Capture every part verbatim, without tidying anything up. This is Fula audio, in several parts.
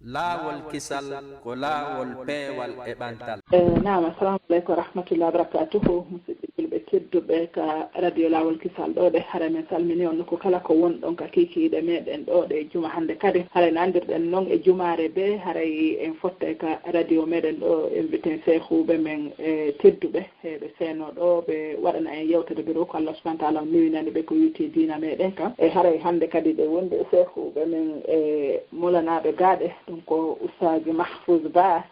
Laawol kisal ko laawol peewal e ɓantal. Naam, assalamu aleykum wa rahmatullahi wa barakatuhu. Musidɓe julɓe tedduɓe ka radio Laawol Kisal ɗo ɗe, haray men salmini on nokku kala ko wonɗon ka kiikiiɗe meɗen ɗo ɗe juma hannde kadi. Haray no anndirɗen non e jumaare be haray en fottay ka radio meɗen ɗo, en mbiten seehuuɓe men e tedduɓe. E ɓe seeno ɗo ɓe waɗana en yewtere biro ko Allah subhanahu wa taala on newinani ɓe ko yuti diina meɗen kan. E haray hannde kadi ɓe wondi e seehuuɓe men e molanaaɓe gaaɗe, ɗum ko Oustaz Mahfouz Ba.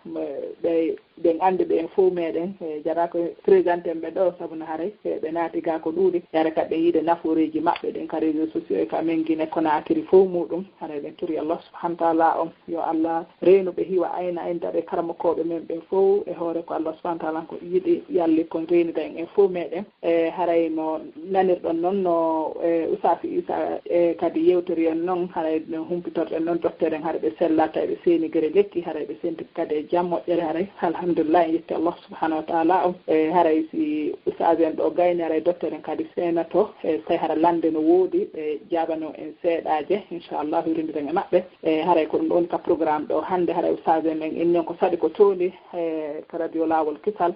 Ɓe ɓen anndi ɓe en fof meɗen e jara ko présenté ɓe ɗo sabu no haray ɓe naati ga ko ɗuuɗi. Yare kadi ɓe yiide nafooreeji maɓɓe ɗin ka réseau sociaux e ka men Guinée Conakry fof muɗum. Haray ɓen turi Allah subhanahu wa taala on yo Allah reenu ɓe hiwa ayna en daɗe karamokooɓe men ɓen fof e hoore ko Allah subhanahu wa taala ko yiɗi yalli kon reenida en en fof meɗen. E haray no nanirɗon non no e Oustaz Issa e kadi yewtori en non, haray no humpitorɗen non docteur en, haray ɓe sellaaka, ɓe seeni gere lekki, haray ɓe senti kadi e jam moƴƴere, haray alhamdulillah en yetti Allah subhanahu wa taala on. E haray si Oustaz en ɗo gayni, haray docteur en kadi seenato e tawi hara lande no woodi, ɓe jaabano en seeɗaaje, inchallah hiwrindiren e maɓɓe. E haray ko ɗum ɗo woni ka programme ɗo hannde. Haray Oustaz en men inni on ko saɗi ko tooli e ka radio Laawol Kisal.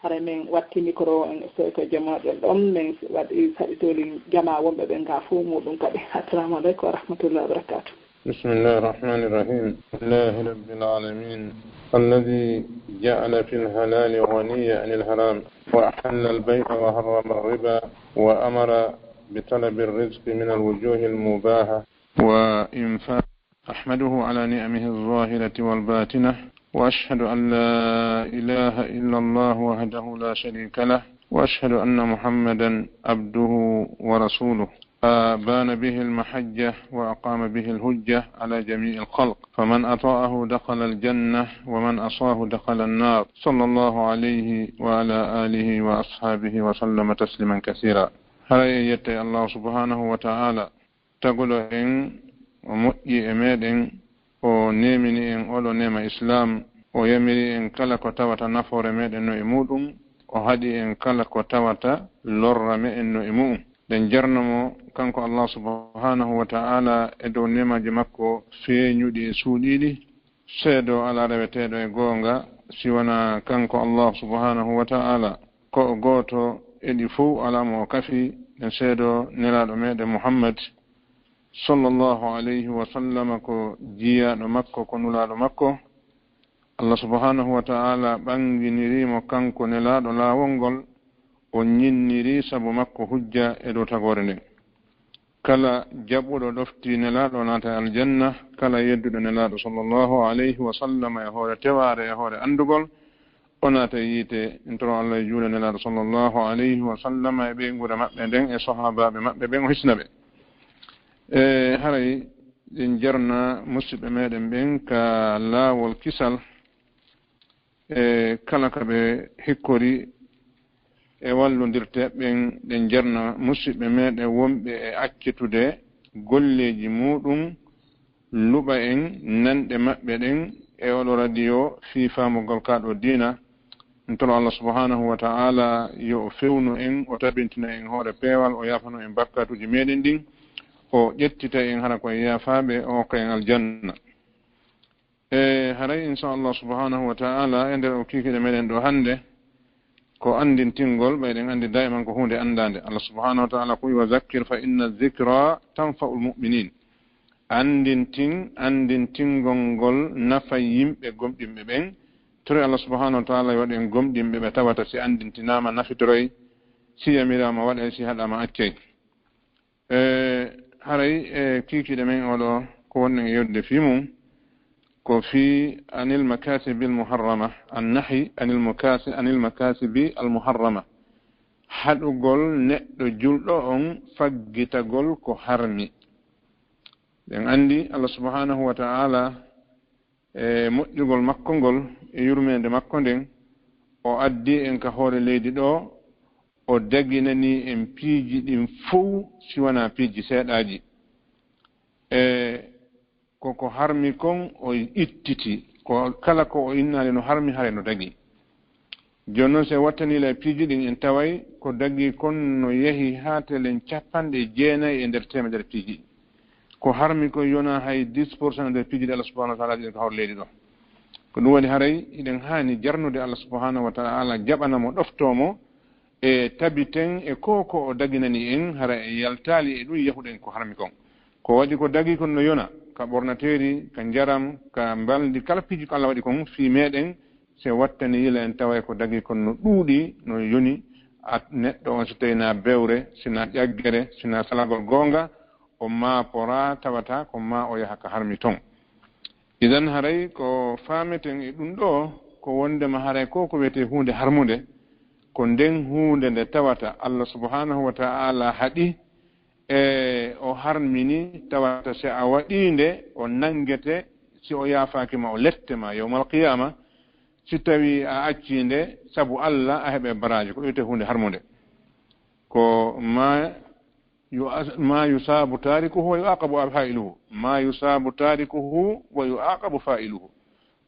Haray men watti micro en e sewtoje moɗon ɗon, men waɗi saɗi tooli jama wonɓe ɓen ga fof muɗum kadi. Assalamu aleykum wa rahmatullahi wa barakatuh. بسم الله الرحمن الرحيم. الحمد لله رب العالمين الذي جعل في الحلال غنيا عن الحرام وأحل البيع وحرم الربا وأمر بطلب الرزق من الوجوه المباحة وإنفاق. أحمده على نعمه الظاهرة والباطنة، وأشهد أن لا إله إلا الله وحده لا شريك له، وأشهد أن محمدا عبده ورسوله، أبان به المحجة وأقام به الحجة على جميع الخلق، فمن أطاعه دخل الجنة ومن عصاه دخل النار، صلى الله عليه وعلى آله وأصحابه وسلم تسليما كثيرا. Haray en yettay Allah subhanahu wa ta'ala, taguɗo en, o moƴƴi e meɗen, o nemini en oɗo nema Islam, o yamiri en kala ko tawata nafoore meɗen no e muɗum, o haɗi en kala ko tawata lorra meɗen no e mu'um. Ɗen jarno mo kanko Allah subhanahu wa ta'ala e dow nemaji makko feeñuɗi e suuɗiɗi. Seedo ala reweteɗo e goonga si wona kanko Allah subhanahu wa ta'ala, ko o gooto e ɗi fow, ala mo o kafi. Ɗen seedo nelaɗo meɗen Muhammad sallallahu alayhi wa sallam ko jiyaɗo makko, ko nulaɗo makko. Allah subhanahu wa ta'ala ɓanginiri mo kanko nelaɗo laawol ngol, o ñinniri sabu makko hujja e dow tagoore nden. Kala jaɓuɗo ɗofti nelaɗo naata aljanna, kala yedduɗo nelaɗo sallallahu alayhi wa sallam e hoore tewaare, e hoore anndugol, o naata yiite. En toro Allah e juule nelaɗo sallallahu alayhi wa sallam e ɓeynguure maɓɓe nden e sahaabaaɓe maɓɓe ɓen, o hisna ɓe. E haray ɗen jarna musidɓe meɗen ɓen ka laawol kisal, e kala ka ɓe hikkori e wallondirte ɓen. Ɗen jarna musidɓe meɗen wonɓe e accetude golleeji muɗum, luɓa en nanɗe maɓɓe ɗen e oɗo radio fii faamugol ka ɗo diina. En toro Allah subhanahu wa ta'ala yo o fewnu en, o tabintina en hoore peewal, o yaafano en bakkatuuji meɗen ɗin, o ƴettita en hara ko e yaafaaɓe, o hokka en aljanna. E haray, inchallah subhanahu wa ta'ala, e nder o kiikiiɗe meɗen ɗo hannde, ko anndintingol, ɓay ɗen anndi daiman ko huunde anndaande. Allah subhanahu wa ta'ala ko wi, "Wa zakkir fa inna zikra tanfa'ul mu'minin." Anndintin, anndintingol ngol nafa yimɓe gomɗinɓe ɓen. Toro Allah subhanahu wa ta'ala yo waɗen gomɗinɓe ɓe tawata si anndintinaama nafitoroy, si yamiraama waɗay, si haɗaama accay. E haray e kiikiiɗe men oɗo ko wonɗen e yewtude fii mum ko fii anil makasibil muharrama, annahi anil makasi-, anil makasibi al muharrama, haɗugol neɗɗo julɗo on faggitagol ko harmi. Ɗen anndi Allah subhanahu wa ta'ala e moƴƴugol makko ngol e yurmeende makko nden, o addi en ka hoore leydi ɗo, o daginani en piiji ɗin fow si wanaa piiji seeɗaaji. E ko ko harmi kon o ittiti, ko kala ko o innaali no harmi, haray no dagi. Jooni non, si en wattanii la piiji ɗin, en taway ko dagi kon no yahi haa telen capanɗe jeenay e nder teemedere piiji ɗin. Ko harmi ko yona hay dix pour cent nder piiji ɗi Allah subhanahu wa taala ɗin ko hawri leydi ɗo. Ko ɗum waɗi haray hiɗen haani jarnude Allah subhanahu wa taala, jaɓana mo, ɗoftoo mo e tabiten e ko ko o daginani en, hara e yaltaali e ɗum yahuɗen ko harmi kon. Ko waɗi ko dagi kon no yona, ka ɓornateeri, ka njaram, ka mbalndi, kala piiji ko Allah waɗi kon fii meɗen, si wattani yila en taway ko dagi kon no ɗuuɗi, no yoni, a neɗɗo on si tawi na bewre, sina ƴaggere, sina salagol goonga, o maapora tawata ko ma o yaha ka harmi ton. Idan haray ko faameten e ɗum ɗo, ko wondema haray ko ko wiyetee huunde harmunde, ko nden huunde nde tawata Allah subhanahu wa ta'ala haɗi, e o harmini, tawata si a waɗii nde, o nanngete, si o yaafaaki ma, o lette ma yawmal qiyaama, si tawi a accii nde, sabu Allah a heɓe baraaji, ko wiyetee huunde harmunde. Ko ma yu-, ma yusaabu taarikuhu wa yu'aqabu faa'iluhu. Ma yusaabu taarikuhu wa yu'aqabu faa'iluhu.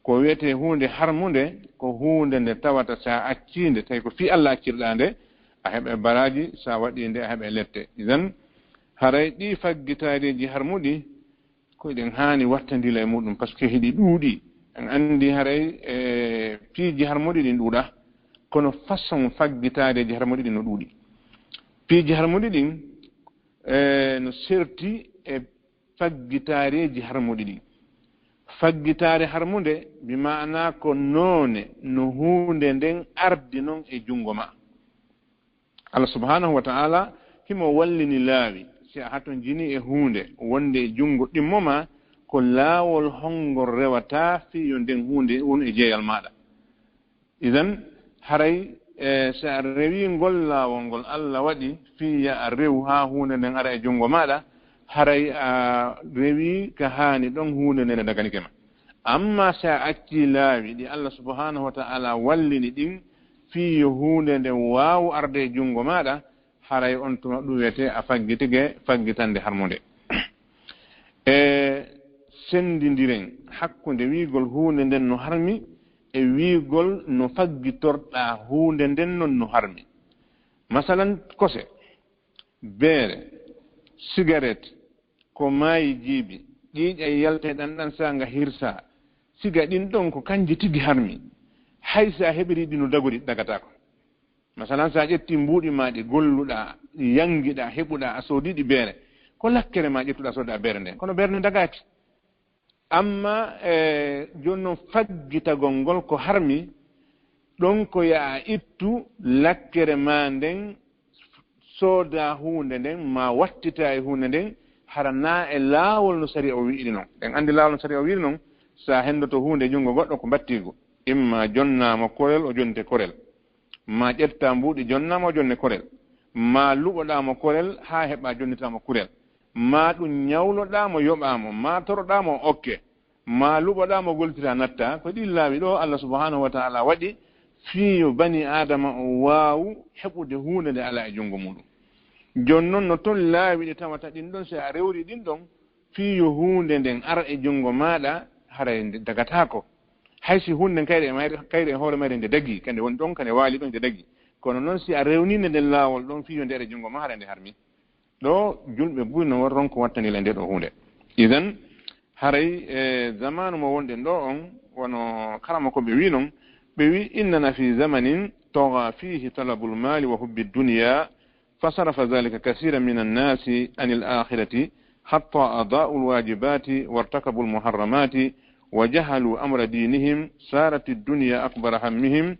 Ko wiyetee huunde harmunde, ko huunde nde tawata si a accii nde, tawi ko fii Allah accirɗaa nde, a heɓe baraaji, si a waɗii nde, a heɓe lette. Idan, haray ɗii faggitaareeji harmuɗi, ko eɗen haani wattandila e muɗum, parce que hiɗi ɗuuɗi. En anndi haray, e, piiji harmuɗi ɗin ɗuuɗa, kono façon faggitaareeji harmuɗi ɗin no ɗuuɗi. Piiji harmuɗi ɗin, e, no serti e faggitaareeji harmuɗi ɗin. Faggitaare harmunde, bi maana ko noone no huunde nden ardi non e junngo ma. Allah subhanahu wa ta'ala himo wallini laawi, si a hatonjini e huunde wonde e junngo ɗimmo ma, ko laawol hongol rewata fii yo nden huunde won e jeeyal maaɗa. Idan, haray, e, si a rewii ngol laawol ngol Allah waɗi fii yo a rew haa huunde nden ara e junngo maaɗa, haray a rewii ka haani ɗon, huunde nden daganike ma. Amma si a accii laawi ɗi Allah subhanahu wa ta'ala wallini ɗin fii yo huunde nden waawu arde e junngo maaɗa, haray on tuma ɗum wiyetee a faggitike faggitande harmunde. E senndindiren hakkunde wiigol huunde nden no harmi e wiigol no faggitorɗaa huunde nden non no harmi. Masalan, kose, beere, sigaret, ko maayi jiibi, ƴiiƴay yalta e ɗanɗan saa nga hirsaa, siga ɗin ɗon ko kanji tigi harmi. Hay si a heɓirii ɗi no dagori, ɗi dagataako. Masalan, si a ƴettii mbuuɗi maa ɗi golluɗaa, ɗi yanngiɗaa, heɓuɗaa, a soodii ɗi beere, ko lakkere maa ƴettuɗaa soodaa beere nden, kono beere nden dagaaki. Amma, e, jooni non faggitagol ngol ko harmi, ɗon ko yo a ittu lakkere maa nden, soodaa huunde nden, maa wattitaa e huunde nden, hara naa e laawol no sariya o wi'iri non. Ɗen anndi laawol no sariya o wi'iri non, si a henndoto huunde e junngo goɗɗo ko mbattiigu, imma jonnaama korel, o jonte korel. Maa ƴettaa mbuuɗi jonnaama o jonne korel. Maa luɓoɗaa mo korel haa heɓaa jonnitaa mo kurel. Maa ɗum ñawloɗaa mo yoɓaa mo. Maa toroɗaa mo o okke. Maa luɓoɗaa mo goltiraa nattaa. Ko ɗii laawi ɗoo Allah subhanahu wa ta'ala waɗi fii yo bani Aadama o waawu heɓude huunde nde alaa e junngo muuɗum. Jooni non no ton laawi ɗi tawata ɗin ɗon, si a rewri ɗin ɗon, fii yo huunde nden ara e junngo maaɗa, haray nde dagataako. Hay si huunde nden kayre e mayre, kayre e hoore mayre nde dagii, kande woni ɗon, kande waali ɗon nde dagii. Kono non si a rewninde nden laawol ɗon fii yo nde ara e junngo ma, haray nde harmi. Ɗo julɓe buy no ronko wattanila nde ɗo huunde. Idan, haray e zamaanu mo wonɗen ɗo on, wono karama ko ɓe wi non, ɓe wi: إننا في زمن طغى فيه طلب المال وحب الدنيا، فصرف ذلك كثيرا من الناس عن الآخرة، حتى أضاعوا الواجبات وارتكبوا المحرمات وجهلوا أمر دينهم، صارت الدنيا أكبر همهم،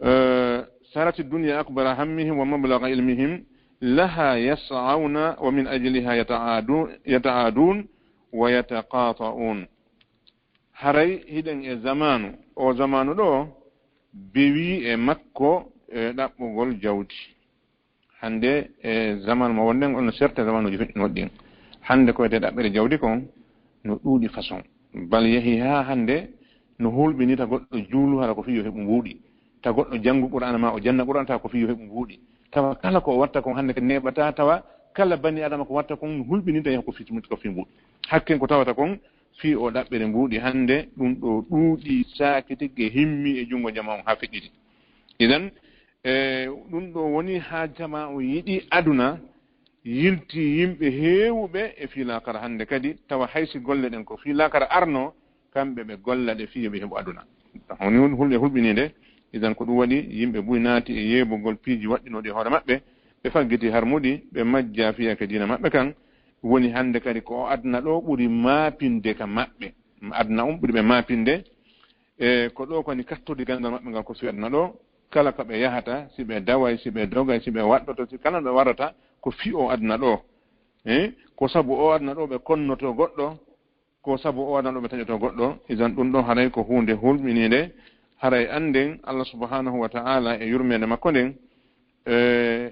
آه، صارت الدنيا أكبر همهم ومبلغ علمهم، لها يسعون ومن أجلها يتعادون، يتعادون ويتقاطعون. Haray hiɗen e zamaanu, o zamaanu ɗo, bewii e makko e ɗaɓɓugol jawdi. Hannde e zamaanu mo wonɗen, on no serta zamaanuuji feƴƴunoɗi ɗin. Hannde ko wiyetee ɗaɓɓere jawdi kon no ɗuuɗi façon. Bal yahii haa hannde no hulɓinii ta goɗɗo juulu hara ko fii yo heɓu mbuuɗi. Ta goɗɗo janngu Qur'aana maa o janna Qur'aana ta ko fii yo heɓu mbuuɗi. Tawa kala ko o watta kon hannde ko neeɓataa, tawa kala bani Aadama ko watta kon no hulɓinii ta yaha ko fii, ko fii mbuuɗi. Hakken ko tawata kon fii o ɗaɓɓere mbuuɗi hannde, ɗum ɗo ɗuuɗi saakiti e himmi e junngo jamaa on haa feƴƴiti. Idan, e, ɗum ɗo woni haa jamaa on yiɗi aduna, yilti yimɓe heewuɓe e fii laakara hannde kadi, tawa hay si golle ɗen ko fii laakara arno, kamɓe ɓe golla ɗe fii yo ɓe heɓu aduna. Woni hul-, hulɓe hulɓiniinde, idan ko ɗum waɗi yimɓe buy naati e yeebugol piiji waɗɗinooɗi e hoore maɓɓe, ɓe faggiti harmuɗi, ɓe majja fiya ka diina maɓɓe kan, woni hannde kadi ko o aduna ɗo ɓuri maapinde ka maɓɓe. Aduna on ɓuri ɓe maapinde, e ko ɗo koni kattorde ganndal maɓɓe ngal ko fii aduna ɗo, kala ko ɓe yahata, si ɓe daway, si ɓe dogay, si ɓe waɗɗoto, si kala no ɓe warata, ko fii o aduna ɗo. E ko sabu o aduna ɗo ɓe konnoto goɗɗo, ko sabu o aduna ɗo ɓe taƴoto goɗɗo. Idan ɗum ɗo haray ko huunde hulɓiniinde, haray annden Allah subhanahu wa ta'ala e yurmeende makko nden, e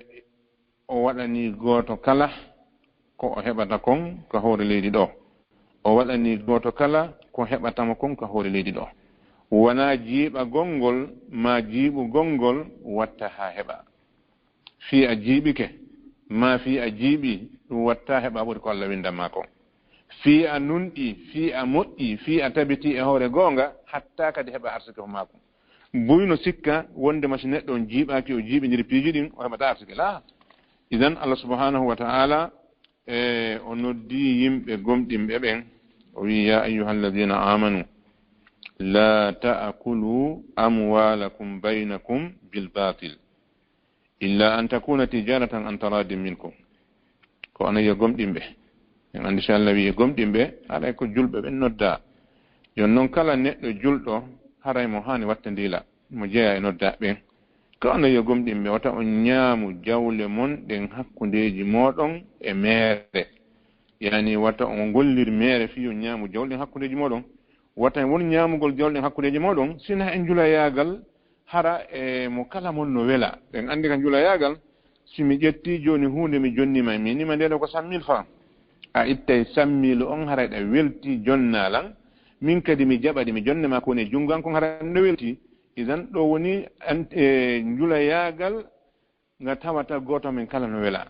o waɗani gooto kala ko o heɓata kon ka hoore leydi ɗo. O waɗani gooto kala ko heɓata mo kon ka hoore leydi ɗo. Wonaa jiiɓagol ngol, maa jiiɓugol ngol watta haa heɓa. Fii a jiiɓike, maa fii a jiiɓi, ɗum watta heɓa ɓuri ko Allah windan maa kon. Fii a nunɗi, fii a moƴƴi, fii a tabiti e hoore goonga, hatta kadi heɓa arsike ko maa kon. Buy no sikka wonde ma si neɗɗo on jiiɓaaki, o jiiɓindiri piiji ɗin, o heɓata arsike. Laa. Idan Allah subhanahu wa ta'ala, e, o noddi yimɓe gomɗinɓe ɓen, o wi'i, "Ya ayyuhalladhina amanu, la ta'kulu amwalakum baynakum bil batil, illa an takuna tijaratan an taradin minkum." Ko onon yo gomɗinɓe. En anndi so Allah wi'i gomɗinɓe, haray ko julɓe ɓen noddaa. Jooni non kala neɗɗo julɗo, haray mo haani wattandila, mo jeyaa e noddaaɓe ɓen. Ko onon yo gomɗinɓe, wata on ñaamu jawle mon ɗen hakkundeeji mooɗon e meere. Yani wata on gollir meere fii on ñaamu jawle ɗen hakkundeeji mooɗon. Wata won ñaamugol jawle ɗen hakkundeeji mooɗon, sina e njulayaagal, hara e mo kala mon no wela. Ɗen anndi ka njulayaagal, si mi ƴetti jooni huunde mi jonni ma, mi inni ma nde ɗo ko cent mille francs. A ittay cent mille on, haray ɗa welti jonnaa lan. Min kadi mi jaɓa ɗi, mi jonne ma ko woni e junngo an kon, haray no welti. Idan ɗo woni an-, e njulayaagal nga tawata gooto men kala no wela.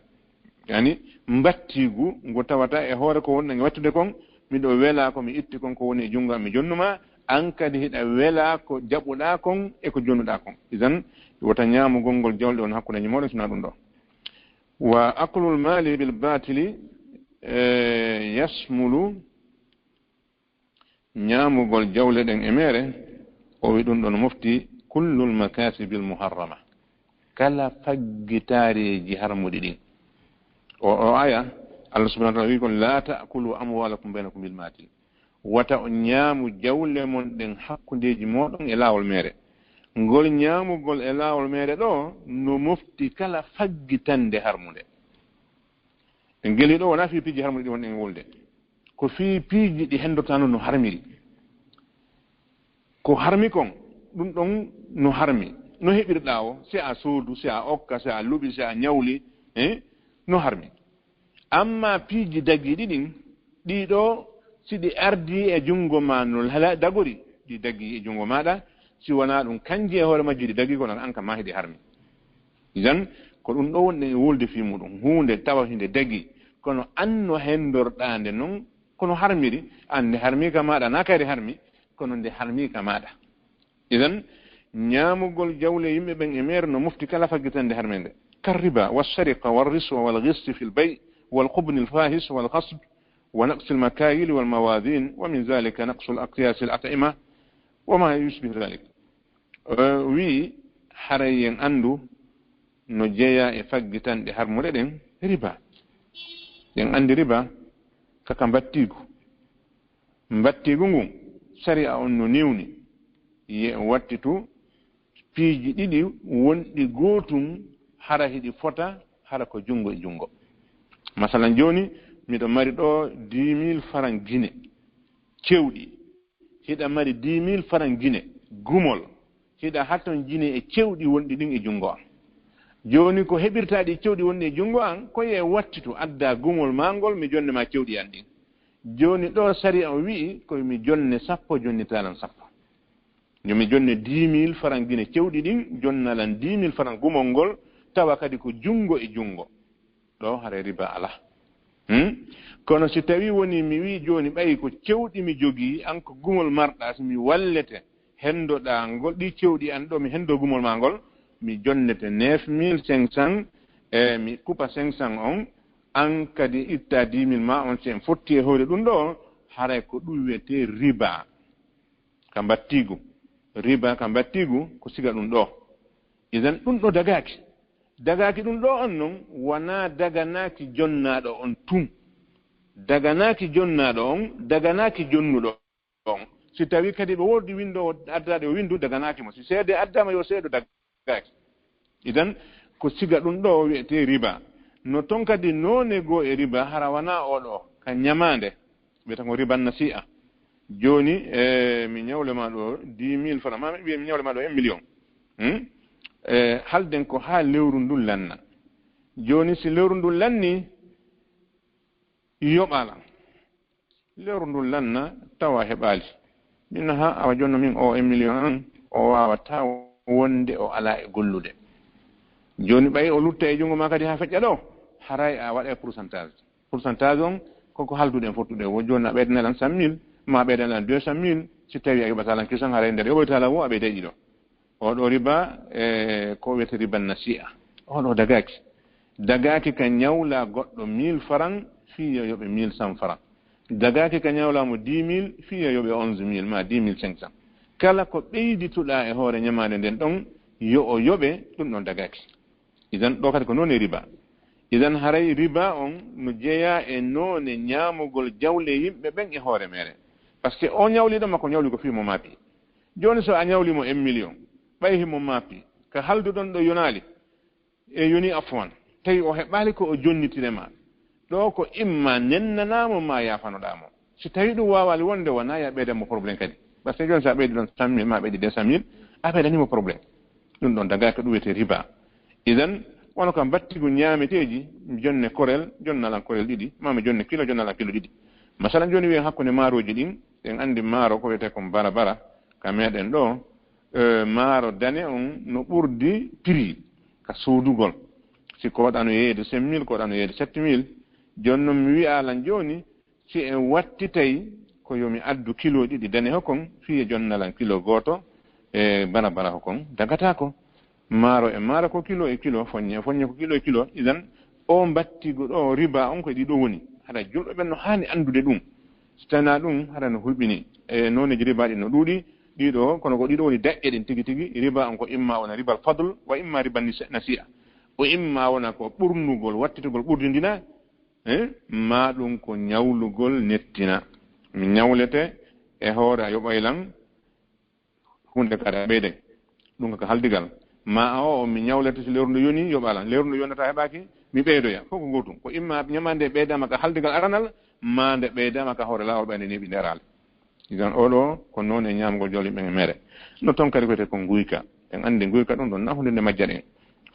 Yani mbattiigu ngu tawata e hoore ko wonɗen e wattude kon, miɗo wela ko mi itti kon ko woni e junngo am mi jonnuma, an kadi hiɗa wela ko jaɓuɗaa kon e ko jonnuɗaa kon. Idan wota ñaamugol ngol jawle on hakkundeeji mooɗon sina ɗum ɗo. Wa aklul mali bil batili, e, yasmulu, ñaamugol jawle ɗen e meere, o wi ɗum ɗon mofti kullul makasibil muharrama, kala faggitaareeji harmuɗi ɗin. O, o aya, Allah subhanahu wa ta'ala wi kon, "La ta'kulu amwalakum baynakum bil batil." Wata on ñaamu jawle mon ɗen hakkundeeji mooɗon e laawol meere. Ngol ñaamugol e laawol meere ɗo no mofti kala faggitande harmunde. En geli ɗo wonaa fii piiji harmuɗi ɗi wonɗen e wolde. Ko fii piiji ɗi hendotaano no harmiri. Ko harmi kon, ɗum ɗon no harmi. No heɓirɗaa o, si a soodu, si a okka, si a luɓi, si a ñawli, eh, no harmi. Amma piiji dagiiɗi ɗin, ɗii ɗo, si ɗi ardii e junngo maa no hala-, dagori, ɗi dagii e junngo maaɗa, si wonaa ɗum, kanji e hoore majji ɗi dagii, kono an kam maa hiɗi harmi. Idan, ko ɗum ɗo wonɗen e wolde fii muɗum. Huunde tawa hinde dagii, kono an no hendorɗaa nde non, kono harmiri, an nde harmi ka maaɗa, na kayre harmi, kono nde harmi ka maaɗa. Idan, ñaamugol jawle yimɓe ɓen e meere no mofti kala faggitande harmende. Ka riba, wa sariqa, wa riswa, wal ghisti fil bay, wal qubni al fahis, wal ghasb, wa naqsi al makayili wal mawazin, wa min zalika naqsu al aqyas al at'ima, wa ma yushbihu dhalik. O wi'i, haray en anndu no jeyaa e faggitanɗe harmuɗe ɗen riba. En anndi riba kaka mbattiigu. Mbattiigu ngun, sariya on no newni, ye wattitu piiji ɗiɗi wonɗi gootun, hara hiɗi fota, hara ko junngo e junngo. Masalan, jooni miɗo mari ɗo dix mille francs Guinée cewɗi, hiɗa mari dix mille francs Guinée gumol, hiɗa hatton Guinée e cewɗi wonɗi ɗin e junngo an. Jooni ko heɓirtaa ɗi cewɗi wonɗi e junngo an, ko ye wattitu addaa gumol maa ngol, mi jonne maa cewɗi an ɗin. Jooni ɗo sariya o wi'i ko mi jonne sappo, jonnitaa lan sappo. Yo mi jonne dix mille francs Guinée cewɗi ɗin, jonna lan dix mille francs gumol ngol, tawa kadi ko junngo e junngo. Ɗo haray riba alaa. Hmm? Kono si tawii wonii mi wi'i jooni ɓay ko cewɗi mi jogii, an ko gumol marɗaa, si mi wallete, hendoɗaa ngol, ɗi cewɗi an ɗo, mi hendo gumol maa ngol, mi jonnete neuf mille cinq cents, e mi kupa cinq cents on, an kadi itta dix mille ma on, si en fotti e hoore ɗum ɗo, haray ko ɗum wiyetee riba. Ka mbattiigu, riba ka mbattiigu ko siga ɗum ɗo. Idan ɗum ɗo dagaaki. Dagaaki ɗum ɗo on non, wanaa daganaaki jonnaaɗo on tun. Daganaaki jonnaaɗo on, daganaaki jonnuɗo on. Si tawi kadi ɓe woodi winndoowo addaaɗo yo winndu, daganaaki mo. Si seede addaama yo seedo, dagaaki. Idan ko siga ɗum ɗo wiyetee riba. No ton kadi noone goo e riba, hara wanaa oo ɗo, ka ñamaande, wiyata ko riban nasi'a. Jooni, e, mi ñawle ma ɗo dix mille francs, ma mi wiye mi ñawle ma ɗo un million. Hmm? E, halden ko haa lewru ndun lanna. Jooni si lewru ndun lanni, yoɓa lan. Lewru ndun lanna, tawa heɓaali. Min ha awa jonno min o un million an, o waawataa wonde o alaa e gollude. Jooni ɓay o lutta e junngo ma kadi haa feƴƴa ɗo, haray a waɗa e pourcentage. Pourcentage on koko halduɗen fottude. Wo jooni a ɓeydanay lan cent mille, ma a ɓeydanay lan deux cent mille, si tawi a yoɓataa lan kisan, haray nder yoɓoytaa lan wo a ɓeyday ɗiɗo. Oo ɗo riba, e, ko wiyetee riban nasi'a. Oo ɗo dagaaki. Dagaaki ka ñawla goɗɗo mille francs fii yo yoɓe mille cent francs. Dagaaki ka ñawla mo dix mille fii yo yoɓe onze mille ma dix mille cinq cents. Kala ko ɓeydituɗaa e hoore ñamaande nden ɗon, yo o yoɓe, ɗum ɗon dagaaki. Idan ɗo kadi ko noone riba. Idan haray riba on no jeyaa e noone ñaamugol jawle yimɓe ɓen e hoore meere. Parce que o ñawliiɗo ma ko ñawli ko fii mo maapi. Jooni so a ñawli mo un million, ɓay himo maapi, ka halduɗon ɗo yonaali, e yoni afwan, tawi o heɓaali ko o jonnitire ma, ɗo ko imma nennanaa mo ma yaafanoɗaa mo. Si tawi ɗum waawaali wonde, wanaa ya ɓeydan mo problème kadi. Parce que jooni so a ɓeydi ɗon cent mille ma a ɓeydi deux cent mille, a ɓeydanii mo problème. Ɗum ɗon dagaaki, ɗum wiyetee riba. Idan, wano ka mbattigu ñaameteeji, jonne korel, jonnaa lan korel ɗiɗi, ma mi jonne kilo, jonnaa lan kilo ɗiɗi. Masalan, jooni wiyen hakkunde maarooji ɗin, en anndi maaro ko wiyetee kon bara bara, ka meɗen ɗo, e, maaro dane on no ɓurdi prix ka soodugol. Si ko waɗano yeeyde cinq mille, ko waɗano yeeyde sept mille, jooni non mi wi'a lan jooni, si en wattitay ko yo mi addu kilo ɗiɗi dane hokon, fii e jonnaa lan kilo gooto e bara bara hokon, dagataako. Maaro e maaro ko kilo e kilo, foññe e foññe ko kilo e kilo. Idan, o mbattigu ɗo riba on ko e ɗiɗo woni. Hara julɓe ɓen no haani anndude ɗum. Si tanaa ɗum, hara no hulɓini. E nooneeji riba ɗin no ɗuuɗi, ɗiɗo, kono ko ɗiɗo woni daƴƴe ɗin tigi tigi. Riba on ko imma wona ribal fadl, wa imma riban nisa-, nasi'a. O imma wona ko ɓurnugol, wattitugol ɓurdindina, eh, maa ɗum ko ñawlugol nettina. Mi ñawlete e hoore a yoɓay lan, huunde kadi a ɓeyday. Ɗum ko haldigal. Ma a o, mi ñawlete si lewru ndu yoni, yoɓa lan. Lewru ndu yonata heɓaaki, mi ɓeydoya. Fof ko gootum. Ko imma ñamaande ɓeydaama ka haldigal aranal, maa nde ɓeydaama ka hoore laawol ɓay nde neeɓi nde araali. Idan oo ɗo ko noone ñaamgol jawle ɓen e mere. No ton kadi ko wiyetee ko nguyka. En anndi nguyka ɗum ɗon na huunde nde majjaɗen.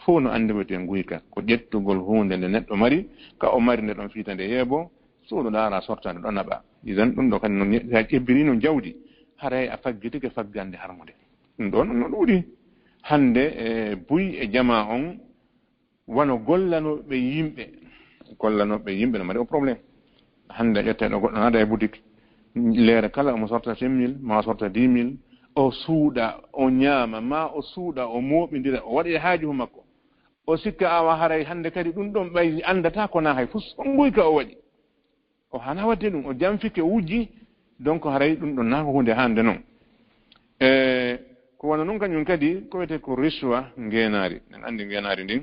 Fof no anndi ko wiyetee nguyka. Ko ƴettugol huunde nde neɗɗo mari, ka o mari nde ɗon fiita nde yeebo, suuɗo ɗaara sorta nde ɗon naɓa. Idan ɗum ɗo kadi no ñe-, sa ƴebbiri no jawdi, haray a faggitike faggande harmunde. Ɗum ɗon no ɗuuɗi. Hannde e buy e jamaa on, wano gollanooɓe yimɓe. Gollanooɓe yimɓe no mari o problème. Hannde a ƴetta ɗo goɗɗo naada e boutique, leere kala omo sorta cinq mille, ma o sorta dix mille, o suuɗa, o ñaama, ma o suuɗa, o mooɓindira, o waɗa e haaju makko. O sikka awa haray hannde kadi ɗum ɗon ɓay anndataa ko na hay fus, on nguyka o waɗi. O hana waɗde ɗum, o janfike, o wujji, donc haray ɗum ɗon naa ko huunde hannde non. E ko wano non kañum kadi, ko wiyetee ko rishwa, ngeenaari. En anndi ngeenaari ndin,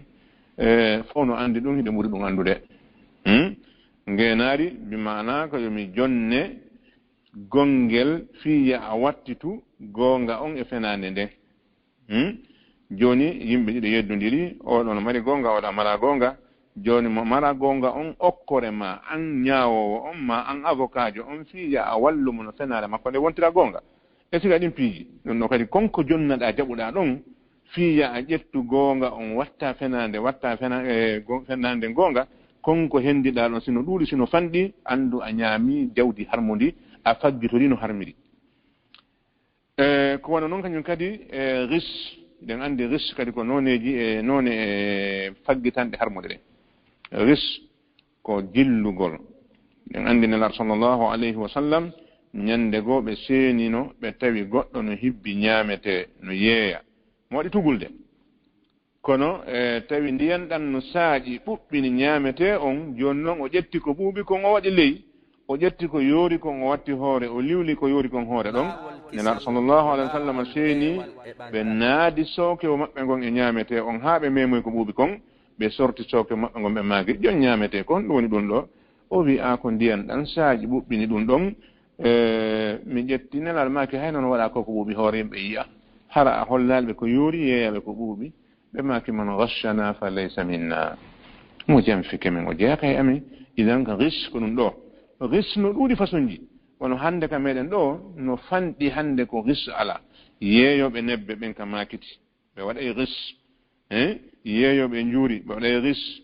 e fof no anndi ɗum, hiɗen ɓuri ɗum anndude. Hmm? Ngeenaari, bi maana ko yo mi jonne gonngel fii ya a wattitu goonga on e fenaande nden. Hmm? Jooni yimɓe ɗiɗo yeddondiri, oo ɗoo no mari goonga, oo ɗoo mara goonga. Jooni mo mara goonga on okkore ma, an ñaawoowo on, ma an avokaajo on, fii ya a wallu mo no fenaare makko nde wontira goonga. E siga ɗin piiji, ɗum ɗoo kadi kon ko jonnaɗaa jaɓuɗaa ɗon, fii ya a ƴettu goonga on, watta fenaande, watta fena-, e, go-, fenaande goonga, kon ko henndiɗaa ɗon, si no ɗuuɗi, si no fanɗi, anndu a ñaami jawdi harmundi, a faggitori no harmiri. E, ko wano non kañum kadi, e, ghish, eɗen anndi ghish kadi ko nooneeji e noone e faggitanɗe harmude ɗen. Ghish ko jillugol. Eɗen anndi Nelaaɗo sallallahu alayhi wa sallam, ñande goo ɓe seenino, ɓe tawi goɗɗo no hibbi ñaametee, no yeeya. Mo waɗi tugulde. Kono e tawi ndiyan ɗan no saaƴi, ɓuɓɓini ñaametee on, jooni non o ƴetti ko ɓuuɓi kon, o waɗi ley, o ƴetti ko yoori kon, o watti hoore, o liwli ko yoori kon hoore ɗon. Nelaaɗo sallallahu alaihi wa sallam seeni ɓe, naadi sookewo maɓɓe ngon e ñaametee on haa ɓe meemoy ko ɓuuɓi kon, ɓe sorti sookewo maɓɓe ngon, ɓe maaki, "Jon ñaametee ko honɗum woni ɗum ɗo?" O wi'i, "A, ko ndiyan ɗan saaƴi ɓuɓɓini ɗum ɗon. E, mi ƴetti." Nelaaɗo maaki, "Hay non waɗa ko ko ɓuuɓi hoore yimɓe yi'a. Hara a hollaali ɓe ko yoori, yeeya ɓe ko ɓuuɓi?" Ɓe maaki, "Man ghashshana fa laysa minna." Mo janfike men, o jeyaaka e amen. Idan ka ghish ko ɗum ɗo. Ghish no ɗuuɗi façonji. Wano hande ka meɗen ɗo, no fanɗi hande ko ghish ala. Yeeyooɓe nebbe ɓen ka maakiti, ɓe waɗay ghish. Eh? Yeeyooɓe njuuri, ɓe waɗay ghish.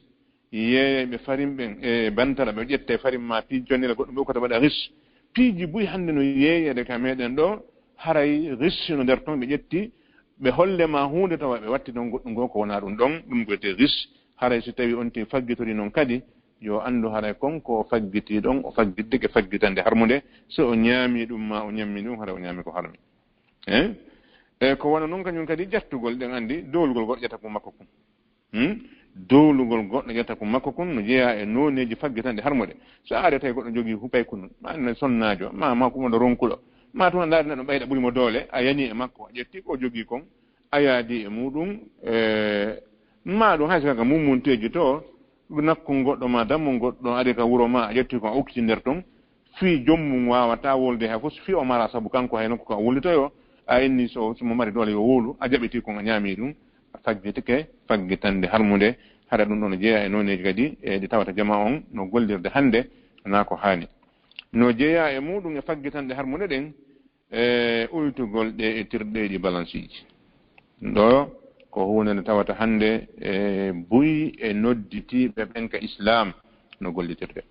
Yeeyayɓe farin ɓen e bantara, ɓe ƴetta e farin ma piiji jonnere goɗɗum, ɓe ukkata ɓe waɗa ghish. Piiji buy hande no yeeyede ka meɗen ɗo, haray ghish no nder ton, ɓe ƴetti, ɓe holle ma huunde tawa ɓe watti ɗon goɗɗum goo ko wonaa ɗum ɗon, ɗum ko wiyetee ghish. Haray si tawi on tigi faggitori non kadi, yo anndu haray kon ko o faggiti ɗon, o faggitike faggitande harmunde, so o ñaami ɗum ma o ñammi ɗum, haray o ñaami ko harmi. Eh? E ko wano non kañum kadi jattugol, ɗen anndi dowlugol goɗɗo ƴetta ko makko kun. Hmm? Dowlugol goɗɗo ƴetta ko makko kun no jeyaa e nooneeji faggitanɗe harmude. So a ari tawi goɗɗo jogii hupay kunun, ma ne sonnaajo, ma, ma ko wonɗo ronkuɗo, ma tuma ndaari neɗɗo ɓayɗa ɓuri mo doole, a yani e makko, a ƴetti ko jogii kon, a yaadi e muɗum, e ma ɗum hay so ka mummunteeji to, nakkun goɗɗo ma dammun goɗɗo ari ka wuro ma, a ƴetti kon a ukkiti nder ton, fii joom mum waawataa wolde hay fus, fii o mara sabu kanko hay nokku ko a wullitoyo, a inni so, so mo mari doole yo wowlu, a jaɓiti kon a ñaami ɗum, a faggitike faggitande harmunde, hara ɗum ɗon no jeyaa e nooneeji kadi, e ɗi tawata jamaa on no gollirde hande, naa ko haani. No jeyaa e muɗum e faggitande harmunde ɗen, e uytugol ɗe e tirɗeeji balansiiji. Ɗo ko huunde nde tawata hannde, e, buy e nodditiiɓe ɓen ka Islaam no gollitirde.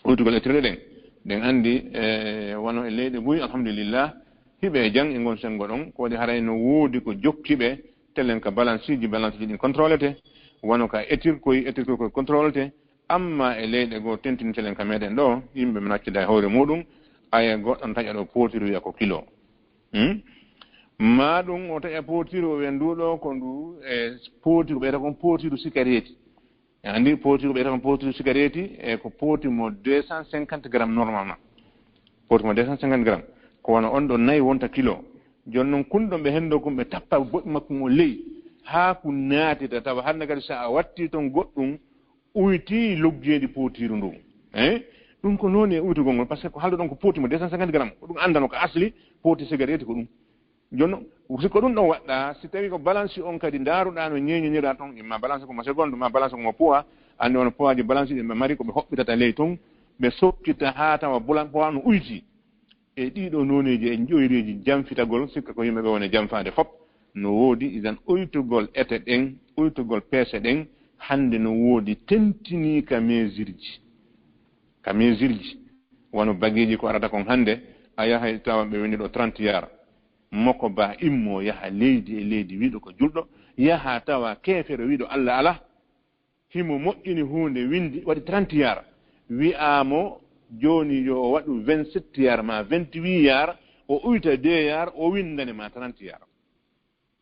Uytugol e tirɗe ɗen, ɗen anndi, e, wano e leyɗe buy, alhamdulillah, hiɓe e jang e ngon senngo ɗon, ko waɗi haray no woodi ko jokki ɓe, telen ka balansiiji, balansiiji ɗin contrôlete, wano ka etirkoy, etirkoy koy contrôlete, amma e leyɗe goo tentinitelen ka meɗen ɗo, yimɓe men accida e hoore muɗum, aya goɗɗo no taƴa ɗo pootiru wi'a ko kilo. Hmm? Ma ɗum o taƴa pootiru o wi'a ndu ɗo ko ndu e pootiru ɓeyta kon pootiru sigareeti. A anndi pootiru ɓeyta kon pootiru sigareeti e ko pooti mo deux cent cinquante grammes normalement. Pooti mo deux cent cinquante grammes. Ko wano on ɗo nayi wonta kilo. Jooni non kun ɗon ɓe henndo kun ɓe tappa boɗi makko mo ley. Haa kun naatita tawa hannde kadi so a watti ton goɗɗum, uyti loggeedi pootiiru ndun. Eh? Ɗum ko noone uytugol ngol, par ce que ko haalduɗon ko pooti mo deux cent cinquante grammes, ko ɗum anndano ko asli pooti sigareeti ko ɗum. Jooni non, si ko ɗum ɗon waɗɗa, si tawi ko balansi on kadi ndaaruɗaa no ñeeñonira ton, imma balansi ko mo seconde, ma balansi ko mo poids, anndi on poids ji balansi ɗi ɓe mari ko ɓe hoɓɓitata ley ton, ɓe sokkita haa tawa bulan poids no uyti. E ɗiɗo nooneeji e ƴoyreeji janfitagol, sikka ko yimɓe ɓe woni janfaade fop, no woodi. Idan uytugol ete ɗen, uytugol peese ɗen, hannde no woodi tentinii ka meesirji. Ka meesirji, wano bageeji ko arata kon hannde, a yahay tawa ɓe woni ɗo trente yar. Moko ba immo yaha leydi e leydi wiɗo ko julɗo, yaha tawa keefero wiɗo Allah alaa. Himo moƴƴini huunde, windi, waɗi trente yar. Wi'aa mo jooni yo o waɗu vingt-sept yar ma vingt-huit yar, o uyta deux yar, o windane ma trente yar.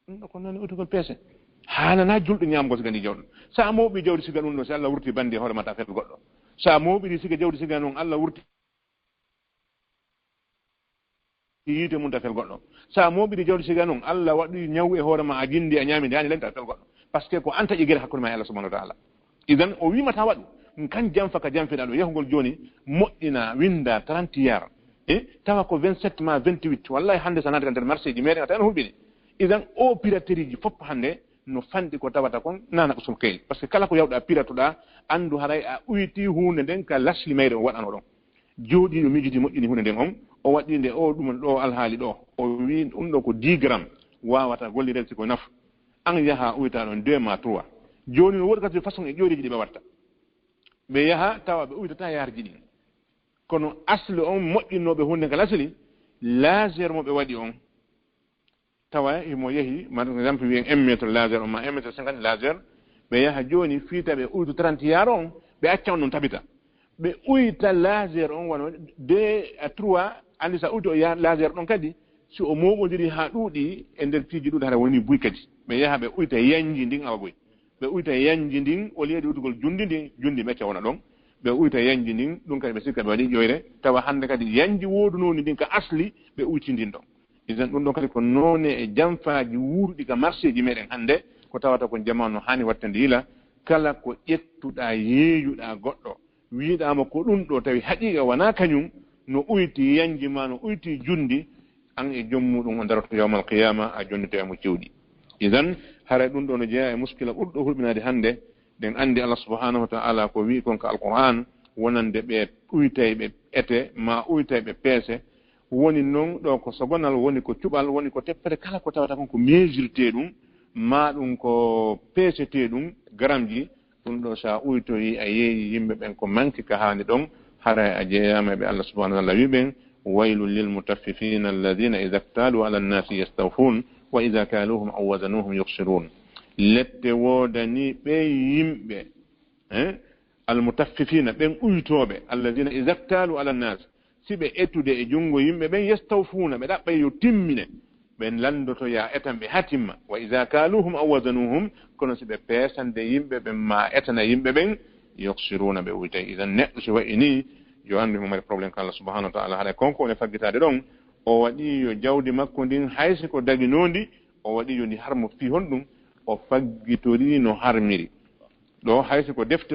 Ɗum ɗo ko noon uytugol peese. Haananaa julɗo ñaamgo siga ndi jawɗo. So a mooɓi jawdi siga ɗum ɗo, si Allah wurti bandi e hoore ma ta fel goɗɗo. So a mooɓiri siga jawdi siga noon, Allah wurti yiite mum ta fel goɗɗo. So a mooɓiri jawdi siga noon, Allah waɗi ñaw e hoore ma, a jindi, a ñaami, nde haani lenta fel goɗɗo. Parce que ko an taƴi gere hakkunde ma e Allah subhanahu wa ta'ala. Idan o wimata waɗu. Kan janfa ka janfiɗa ɗo, yahugol jooni, moƴƴina, winda trente yar. E tawa ko vingt-sept ma vingt-huit. Wallahi hannde so a naati ka nder marché ji meɗen a tawi no hulɓini. Idan o piraterie ji fof hannde no fanɗi ko tawata kon nana usul kayl. Parce que kala ko yawɗa piratuɗa, anndu haray a uyti huunde nden ka lasli mayre o waɗano ɗon. Jooɗiiɗo miijidi moƴƴini huunde nden on, o waɗi nde o ɗum ɗo alhaali ɗo. O wi ɗum ɗo ko dix grammes, waawata gollirede si ko nafu. An yaha uyta ɗon deux ma trois. Jooni no woodi kadi façon e ƴoyreeji ɗi ɓe watta. Ɓe yaha tawa ɓe uytata yaarji ɗin. Kono asli on moƴƴinnooɓe huunde ka lasli, laser mo ɓe waɗi on. Tawa himo yehi, par exemple, wiyen un mètre laser on ma un mètre cinquante laser, ɓe yaha jooni fii tawa ɓe uytu trente yar on, ɓe acca on ɗon tabita. Ɓe uyta laser on wano deux à trois, anndi sa uytu o ya-, laser ɗon kadi, Si o mooɓondiri haa ɗuuɗi e nder piiji ɗuuɗi, hara woni buy kadi. Ɓe yaha ɓe uyta yanji ndin awa buy. Ɓe uyta yanji ndin, o liyaɗi utugol jundi ndin, jundi mecca wona ɗon. Ɓe uyta yanji ndin, ɗum kadi ɓe sikka ɓe waɗi ƴoyre. Tawa hannde kadi yanji woodunoondi ndin ka asli, ɓe uyti ndin ɗon. Isan ɗum ɗon kadi ko noone e janfaaji wuuruɗi ka marseeji meɗen hannde, ko tawata ko jamaanu no haani wattande yila, kala ko ƴettuɗaa, yeeyuɗaa goɗɗo, wiɗaama ko ɗum ɗo tawi haqiiqa wonaa kañum, no uyti yanji ma, no uyti jundi, an e joom muɗum o daroto yawmal qiyama, a jonnitoya mo cewɗi. Idan, haray ɗum ɗo no jeyaa e muskila ɓurɗo hulɓinaade hannde. Ɗen anndi Allah subhanahu wa ta'ala ko wi'i kon ka Alqur'an, wonande ɓe uytay ɓe ete, ma uytay ɓe peese. Woni non ɗo ko sogonal, woni ko cuɓal, woni ko teppere, kala ko tawata kon ko mesurete ɗum, ma ɗum ko peesete ɗum, garamji, ɗum ɗo sa uytoyi a yeeyi yimɓe ɓen ko manki ka haani ɗon, haray a jeeyaama e ɓe Allah subhanahu wa ta'ala wi ɓen, "Waylun lil mutaffifina alladhina idha iktalu ala nnasi yastawfun, wa idha kaluhum aw wazanuhum yukhsirun." Lette woodani ɓe yimɓe, eh, al mutaffifina, ɓen uytooɓe, alladhina idha iktalu ala nnas, si ɓe etude e junngo yimɓe ɓen, yastawfuna, ɓe ɗaɓɓay yo timmine, ɓe lanndotoya etan ɓe haa timma. Wa idha kaluhum aw wazanuhum, kono si ɓe peesande yimɓe ɓen ma etana yimɓe ɓen, yukhsiruna, ɓe uytay. Idan neɗɗo si wa'i ni, yo anndu himo mari problème ka Allah subhanahu wa ta'ala. Haɗa konko woni faggitaade ɗon, o waɗi yo jawdi makko ndin, hay si ko daginoondi, o waɗi yo ndi harmo fii honɗum, o faggitori no harmiri. Ɗo hay si ko defte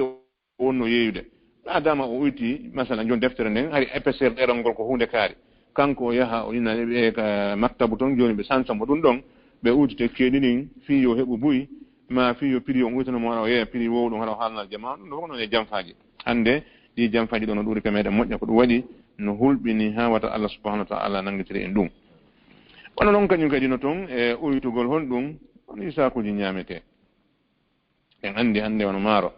wonno yeeyude. Maa dama o uyti, masalan, jon deftere nden, hari épaisseur ɗerol ngol ko huunde kaari. Kanko o yaha, o ina e ka maktabu ton, jooni ɓe sansa mo ɗum ɗon, ɓe uddite keedi ndin, fii yo heɓu buy, ma fii yo prix on uytano mo, haɗa o yeeya prix wowɗum, haɗa o haalna jamaa, ɗum ɗo fof noon e janfaaji. Hannde, ɗi janfaaji ɗo no ɗuuri ka meɗen moƴƴa, ko ɗum waɗi no hulɓini haa wata Allah subhanahu wa ta'ala nanngitiri en ɗum. Kono noon kañum kadi no toon e uytugol honɗum, on isaakuuji ñaametee. En anndi hannde wano maaro,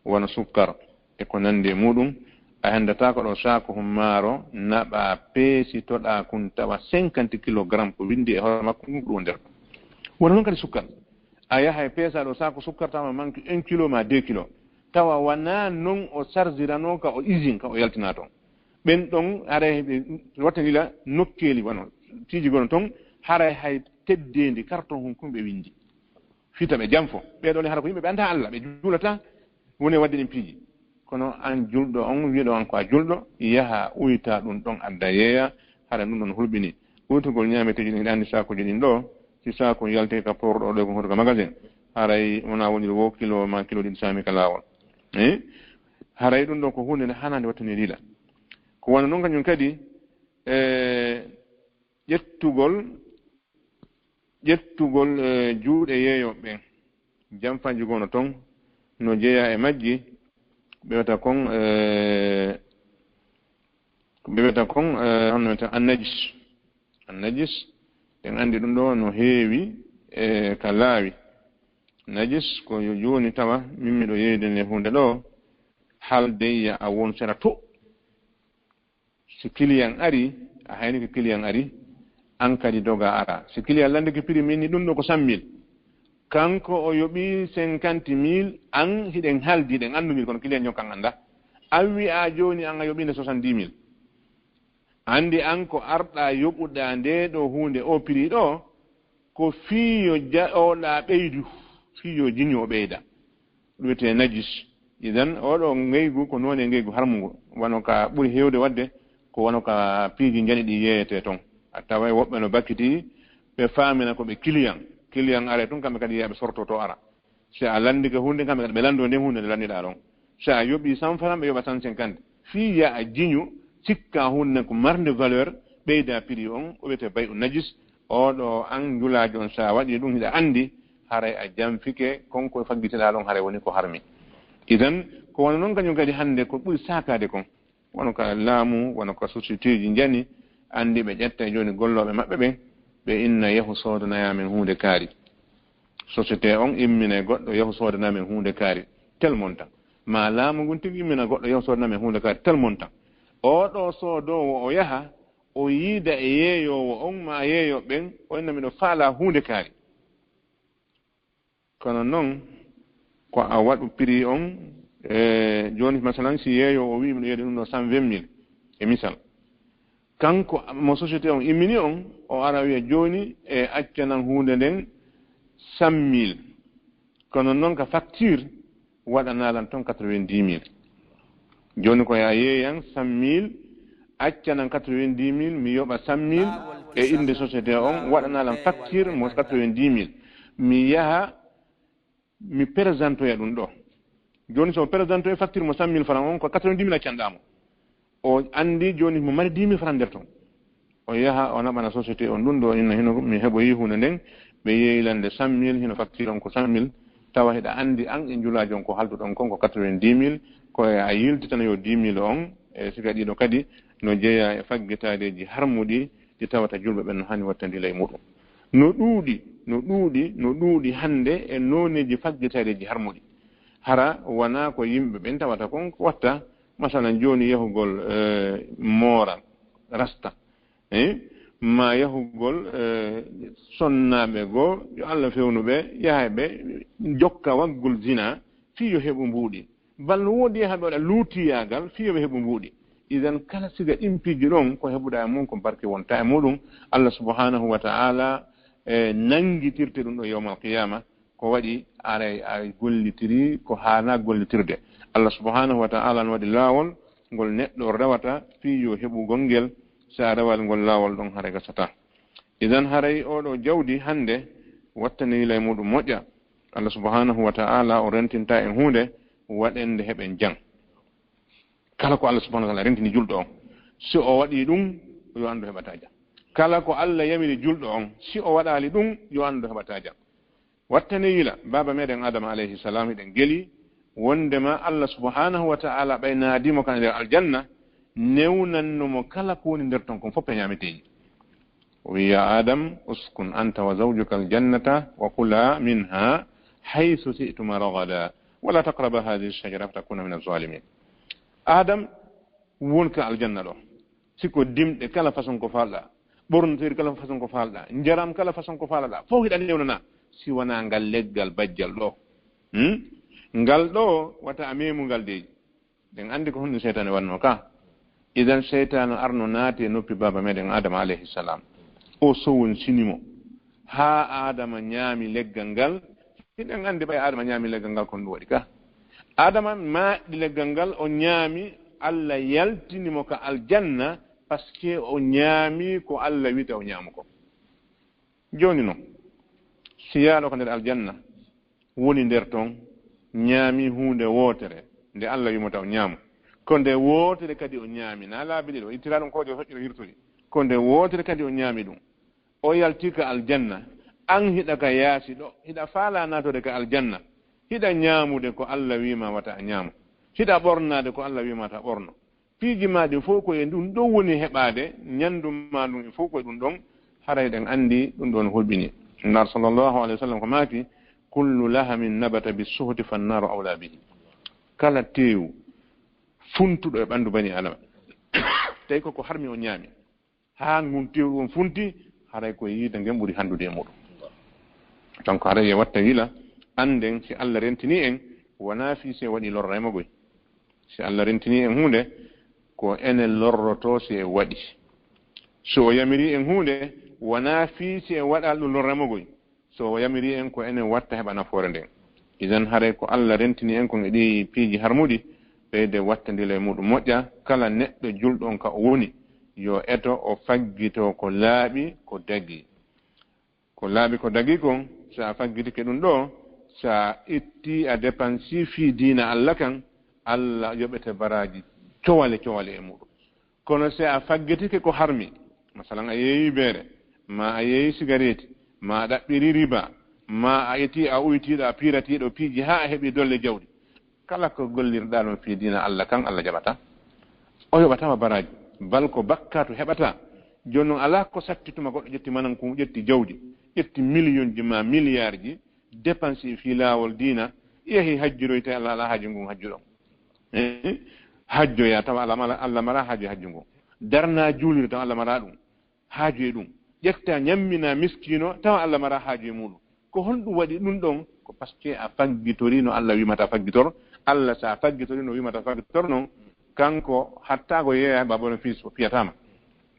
wano sukkar, e ko nanndi e muɗum, a henndataako ɗo saaku hum maaro naɓa peesitoɗaa kun tawa cinquante kilogramme ko winndi e hoore makko ngun ko ɗum woni nder ɗum. Wano noon kadi sukkar, a yahay peesa ɗo saaku sukkar tawa manque un kilo ma deux kilo, tawa wonaa noon o sarjiranoo ka o usine ka o yaltinaa toon. Ɓen ɗon haray ɓe wattandila nokkeeli wano piiji gono toon, haray hay teddeendi carton hun kun ɓe winndi. Fita ɓe janfo. Ɓee ɗoo ne hara ko yimɓe ɓe anndaa Allah, ɓe juulataa, woni e waɗde ɗin piiji. Kono an julɗo on, wi'ɗo an ko a julɗo, yaha uyta ɗum ɗon adda yeeya, hara ɗum ɗon hulɓini. Uytugol ñaameteeji ɗin, hiɗa anndi saakuuji ɗin ɗoo, si saaku yalti ka port ɗoo, ɗo ko hoto ka magasin, haray wona woniri wo kilo ma kilo ɗiɗi saami ka laawol. Eh? Haray ɗum ɗoo ko huunde nde hanaande wattani lila. Ko wano non kañum kadi, e ƴettugol, ƴettugol, eh, juuɗe yeeyooɓe ɓen. Janfaaji gono ton no jeyaa e majji, ɓe wiyata kon, eh, ɓe wiyata kon, eh, honno wiyata, annajis. Annajis, en anndi ɗum ɗo no heewi, eh, ka laawi. Najis ko yo jooni tawa min miɗo yeeyde nde huunde ɗo, haalde ya a won sera to. Si client ari, a hayni ko client ari, an kadi doga ara. Si client landi ko prix min ni ɗum ɗo ko cent mille. Kanko o yoɓi cinquante mille, an hiɗen haaldi, hiɗen anndondiri, kono client jon kan annda. An wi'a jooni an a yoɓi nde soixante-dix mille. Anndi an ko arɗa yoɓuɗa nde ɗo huunde o prix ɗo, ko fii yo ja-, oɗa ɓeydu, fii yo jiñu o ɓeyda. Ɗum wiyetee najis. Idan, oɗo ngeygu ko noone ngeygu harmungu. Wano ka ɓuri heewde waɗde, ko wano ka piiji njani ɗi yeeyetee ton. A taway woɓɓe no bakkiti, ɓe faamina ko ɓe client. Client are tun, kamɓe kadi yeeya ɓe sortoto ara. Si a landike huunde, kamɓe kadi ɓe lando nden huunde nde landiɗaa ɗon. Si a yoɓi cent francs, ɓe yoɓa cent cinquante. Fii ya a jiñu, sikka huunde nden ko marnde valeur, ɓeyda prix on, o wiyetee bay'u najis. Oɗo an njulaajo on, si a waɗi ɗum, hiɗa anndi, haray a janfike, kon ko faggitiɗaa ɗon, haray woni ko harmi. Idan, ko wano non kañum kadi hannde ko ɓuri saakaade kon. Wano ka laamu, wano ka sociétéji njani, anndi ɓe ƴetta e jooni gollooɓe maɓɓe ɓen, ɓe inna, "Yahu soodanoya men huunde kaari." Société on immina e goɗɗo, "Yahu soodanoya men huunde kaari, tel montant." Ma laamu ngun tigi immina goɗɗo, "Yahu soodanoya men huunde kaari, tel montant." Oɗo soodoowo o yaha, o yiida e yeeyoowo on, ma yeeyooɓe ɓen, o inna, "Miɗo faalaa huunde kaari." Kono non, ko a waɗu prix on, e jooni, masalan, si yeeyoowo o wi'i, "Miɗo yeeyde ɗum ɗo cent vingt mille," e misal. Kanko mo société on immini on, o ara wiya jooni e accanan huunde nden cent mille. Kono noon ka facture waɗanaa lan toon quatre-vingt-dix mille. Jooni ko yaa yeeyan cent mille, accanan quatre-vingt-dix mille, mi yoɓa cent mille e innde société on, waɗanaa lan facture mo quatre-vingt-dix mille. Mi yaha mi présentoya ɗum ɗo. Jooni so o présentoya facture mo cent mille francs on, ko quatre-vingt-dix mille accanɗaa mo. O anndi jooni mo mari dix mille francs nder ton. O yaha o naɓana société on ɗum ɗo, inna hino mi heɓoyi huunde nden, ɓe yeeyi lan nde cent mille, hino facture on ko cent mille, tawa hiɗa anndi an e njulaajo on ko halduɗon kon ko quatre-vingt-dix mille, ko e a yiltitana yo dix mille on, e siga ɗiɗo kadi no jeyaa e faggitaadeeji harmuɗi ɗi tawata julɓe ɓen no haani wattandila e muɗum. No ɗuuɗi, no ɗuuɗi, no ɗuuɗi hannde e nooneeji faggitaadeeji harmuɗi. Hara wonaa ko yimɓe ɓen tawata kon ko watta, masalan jooni yahugol, eh, mooral, rasta, eh, ma yahugol, eh, sonnaaɓe goo, yo Allah fewnu ɓe, yaha ɓe jokka waggol zina, fii yo heɓu mbuuɗi. Bal no woodi yaha ɓe waɗa luutiyaagal, fii yo ɓe heɓu mbuuɗi. Idan kala siga ɗin piiji ɗon, ko heɓuɗaa e mum, ko barke wonta e muɗum. Allah subhanahu wa ta'ala, eh, nanngitirte ɗum ɗo yawmal qiyama. Ko waɗi aray a gollitiri ko haana gollitirde. Allah subhanahu wa ta'ala no waɗi laawol ngol neɗɗo rewata fii yo heɓugol ngel. Si a rewal ngol laawol ɗon, haray gasata. Idan haray oɗo jawdi hannde wattani yila e muɗum moƴƴa. Allah subhanahu wa ta'ala o rentinta en huunde waɗende heɓen jam. Kala ko Allah subhanahu wa ta'ala rentini julɗo on, si o waɗi ɗum, yo anndu heɓata jam. Kala ko Allah yamiri julɗo on, si o waɗaali ɗum, yo anndu heɓata jam. Wattane yila, baaba meɗen Adama alayhi salam, hiɗen geli wondema Allah subhanahu wa ta'ala ɓay naadimo kan nder aljanna, newnanno mo kala ko woni nder ton kon fof e ñaameteeji. O wi, "Ya Adam, uskun anta wa zawjuka aljannata wa kula minha haythu shi'tuma ragada, wala taqraba hadhihi ash-shajara fatakuna min az-zalimin." Adam, won ka aljanna ɗo. Si ko dimɗe kala façon ko falɗa, ɓornoteeri kala façon ko falɗa, njaram kala façon ko falɗa, fof hiɗa newnana, si wonaa ngal leggal bajjal ɗo. Hmm? Ngal ɗo, wata a memu ngal dey. Ɗen anndi ko honɗum seytaane wanno ka. Idan seytaane arno naati e noppi baaba meɗen Adama alayhi salam. O sowonsini mo. Haa Adama ñaami leggal ngal. Hiɗen anndi ɓay Adama ñaami leggal ngal, kon ɗum waɗi ka. Adama maaɗi leggal ngal, o ñaami, Allah yaltini mo ka aljanna, parce que o ñaami ko Allah wita o ñaamu ko. Jooni non, si yaaɗo ka nder aljanna, woni nder ton, ñaami huunde wootere, nde Allah wimata o ñaamu. Ko nde wootere kadi o ñaami, na laabi ɗiɗo, o ittira ɗum ko je soƴƴiro hirtori. Ko nde wootere kadi o ñaami ɗum. O yalti ka aljanna. An hiɗa ka yaasi ɗo, hiɗa faala naatode ka aljanna. Hiɗa ñaamude ko Allah wiima wata a ñaamu. Hiɗa ɓornaade ko Allah wiima wata ɓorno. Piiji ma ɗin fof ko e ɗum ɗon woni heɓaade, ñandu ma ɗum e fof ko e ɗum ɗon, haray ɗen anndi ɗum ɗon hulɓini. Nar sallallahu alayhi wa sallam ko maaki, "Kullu lahamin nabata bi suhti fannaru awla bihi." Kala teewu funtuɗo e ɓanndu bani Adama, tawi ko ko harmi o ñaami, haa ngun teewu on funti, haray ko yiide ngen ɓuri hanndude e muɗum. Donc haray e watta yila, annden si Allah rentini en, wonaa fii si en waɗi lorra e magoy. Si Allah rentini en huunde, ko enen lorroto si en waɗi. So o yamiri en huunde, wonaa fii si en waɗaali ɗum lorra e magoy. So o yamiri en, ko enen watta heɓa nafoore nden. Idan haray ko Allah rentini en kon e ɗii piiji harmuɗi, ɓeyde wattandila e muɗum moƴƴa. Kala neɗɗo julɗo on ka o woni, yo eto o faggito ko laaɓi ko dagi. Ko laaɓi ko dagi kon, si a faggitike ɗum ɗo, si a itti a dépensi fii diina Allah kan, Allah yoɓete baraaji cowale cowale e muɗum. Kono si a faggitike ko harmi, masalan a yeeyi beere, ma a yeeyi sigareeti, ma a ɗaɓɓiri riba, ma a eti a uytiiɗo, a piiratiiɗo piiji haa a heɓi dolle jawdi. Kala ko gollirɗaa ɗum fii diina Allah kan, Allah jaɓata. O yoɓata ma baraaji. Bal ko bakkaatu heɓata. Jooni non alaa ko satti tuma goɗɗo ƴetti mananku, ƴetti jawdi, ƴetti miliyonji ma miliyarji, dépensi fii laawol diina, yehi hajjiroyte Allah alaa haaju ngun hajjuɗon. Eh? Hajjoya tawa Allah mala, Allah mara haaju e hajju ngun. Darna juulire tawa Allah mara ɗum. Haaju e ɗum. Ƴetta ñammina miskiino tawa Allah mara haaju e muɗum. Ko honɗum waɗi ɗum ɗon? Ko parce que a faggitori no Allah wimata faggitor. Allah sa faggitori no wimata faggitor non, kanko hatta ko yeeya heɓa bénéfice o fiyatama.